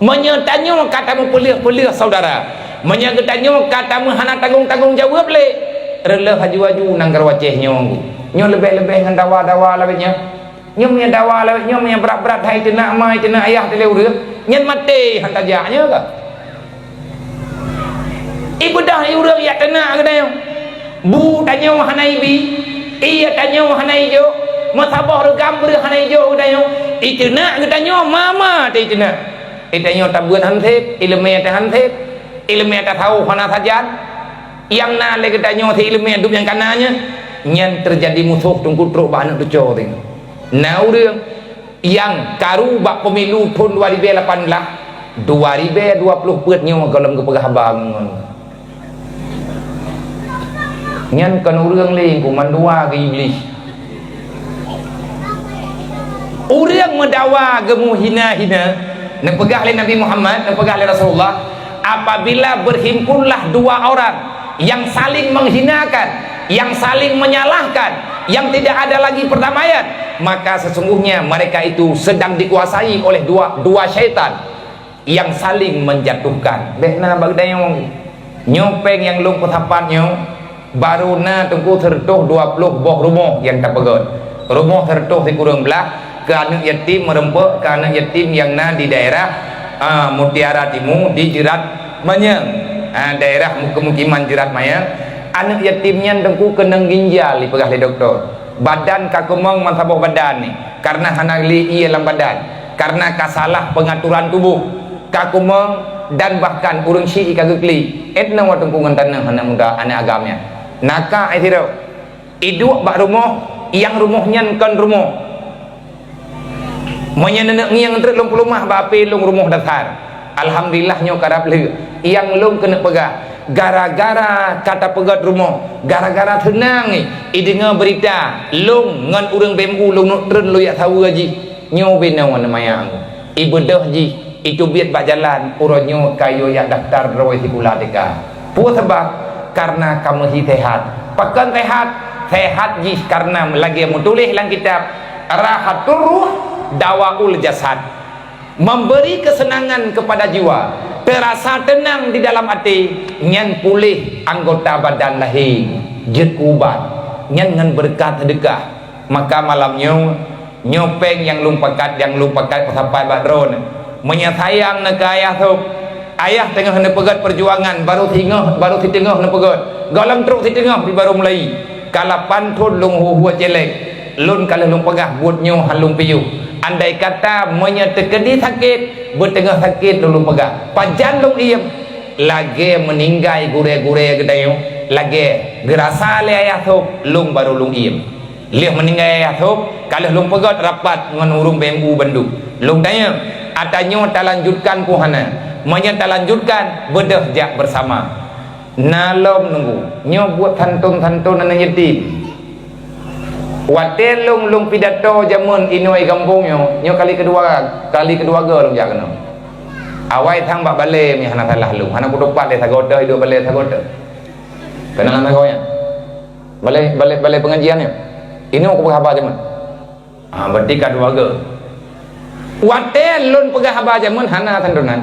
Meunyoe tanyoe ka tameupeuleueh-peuleueh syedara, meunyoe geutanyoe ka tameuhana tanggong-tanggong jaweueb lé, reuloh aju-aju nanggroe Aceh nyoe. Nyoe leubeh-leubeh ngon dawa-dawa lawét nyoe. Nyoe meunyoe dawa lawét nyoe, meunyoe brat-brat hai teunak ma, teunak ayah teuh lé ureuëng, nyan maté han tajak nyoe ka. Ibeudôh ureuëng jak teunak geutanyoe. Bu tanyoe hana ibi, ié tanyoe hana ijok, meusaboh reugam breueh hana ijok geutanyoe. Iteunak geutanyoe ma-ma teuh iteunak. Itanyoe tabeuet han sép, iéleumé teuh han sép, iéleumé tasawôh hana sajan. Nyang na lé geutanyoe si iéleumé duek nyang kana nyan, nyan teujadi musoh teungku trok bak aneuëk teuco teuh. Na ureuëng nyang karu bak pemilu thon dua ribèe lapan blah, dua ribèe dua ploh peuet nyoe gohlom geupeugah haba ngon. Nyan kon ureuëng lé, kuman dua keu Iblih. Ureuëng meudawa geumeuhina-hina, neupeugah lé Nabi Muhammad, neupeugah lé Rasulullah, apabila berhimpunlah dua orang yang saling menghinakan, yang saling menyalahkan, yang tidak ada lagi perdamaian, maka sesungguhnya mereka itu sedang dikuasai oleh dua, dua syaitan yang saling menjatuhkan. Bék na bak geutanyoe. Nyoe péng nyang lôn peusapat nyoe, barô na teungku seureutôh dua ploh boh rumoh nyang tapeugöt. Rumoh seureutôh sikureueng blah keu aneuëk yatim meureumpok, keu aneuëk yatim nyang na di daerah, a, Mutiara Timu di Jeurat Manyang. A, daerah kemukiman Jeurat Manyang. Aneuëk yatim nyan teungku keunong ginjal, ipeugah lé dokto. Badan ka keumong meusaboh badan ni, karena hana lé ié lam badan, karena ka salah pengaturan tuboh, ka keumong dan bahkan ureuëng syiek ka geuklik. Ét na watée teungku ngon tanoh aneuëk muda, aneuëk agam nyan. Naka ai sidroe. Iduek bak rumoh, nyang rumoh nyan kon rumoh. Meunyoe neuneuk ngieng treuk lôn peulumah bak api lôn rumoh dasar. Alhamdulillah nyoe karab lheueh. Nyang lôn keuneuk peugah, gara-gara ka tapeugöt rumoh, gara-gara seunang ideungoe beurita, lôn ngon ureuëng B M U lôn neuk treun lôn jak saweue jih. Nyoe binoe ngon maya. Ibeudôh jih, iteubiet bak jalan, uroe nyoe ka yue jak daftar droe sikula T K. Peue sabab? Karena ka meuhi sehat. Pakon sehat? Sehat jih karena lagée meutuléh lam kitab, Rahatur Ruh, Dawaul Jasad. Memberi kesenangan kepada jiwa, terasa tenang di dalam até, nyan puléh anggota badan lahé, jeuet keu ubat, nyan ngon beureukat seudeukah. Maka malam nyoe, nyoe péng nyang lôn pakat, nyang lôn pakat peusapat bak droeneuh. Meunyoe sayang neuh keu ayah sôb, ayah teungoh neupeugöt peujuangan, barô singoh, barô siteungoh neupeugöt, gohlom trok siteungoh di barô mulai. Ka lapan thon lôn huhu célék, lôn ka lheueh lôn peugah buet nyoe han lôn piôh. Andai kata meunyoe teukeudi sakét, beuteungoh sakét lôn lôn peugah, pajan lôn iem. Lagée meuninggai gurée-gurée geutanyoe, lagée geurasa lé ayah sôb, lôn barô lôn iem. Lheueh meuninggai ayah sôb, ka lheueh lôn peugöt rapat ngon ureuëng B M U bandum. Lôn tanyong, ata nyoe talanjutkan peue hana? Meunyoe talanjutkan, beudôh jak beusama. Na lom nunggu, nyoe buet santôn-santôn aneuëk yatim. Watée lôn, lôn pidato jameun inoe gampông nyoe, nyoe kali keudua, kali keudua goe lôn jak keunoe. Awai sang bak balée meuhana salah lôn, hana kutupat lé sagoe teuh, iduek balée sagoe teuh. Keunalan sagoe nyan. Balée, balée, balée pengajian nyoe. Inoe kupeugah haba jameun. Ha, berarti ka dua goe. Watée lôn peugah haba jameun hana santonan.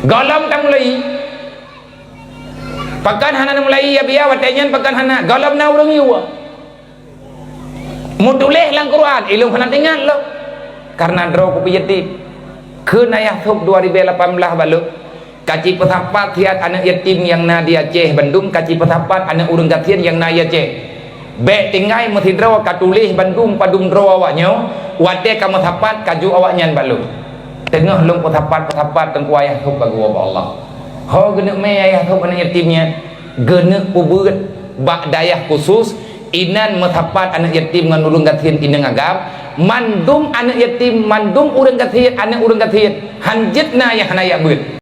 Gohlom tamulai. Pakon hana mulai ya biya watée nyan pakon hana. Gohlom na ureuëng yue. Meutuléh lam Quran, ilôn hana teuingat lom. Karena droe kupiyatim. Kheun ayah sôb dua ribée lapan blah balok. Ka cipeusapat siat aneuëk yatim nyang na di Aceh bandum, ka cipeusapat aneuëk ureuëng gasien nyang na di Aceh. Bék tinggai meusidroe ka tuléh bandum padum droe awaknyoe, watée ka meusapat ka jok awaknyan bak lôn. Teungoh lôn peusapat-peusapat teungku ayah sôb ka geuwoe bak Allah. Ho geuneuk mé ayah sôb aneuëk yatim nyan, geuneuk peubeuet bak dayah khusus, inan meusapat aneuëk yatim ngon ureuëng gasien inong agam, mandum aneuëk yatim, mandum ureuëng gasien, aneuëk ureuëng gasien, han jeuet na nyang hana jak beuet.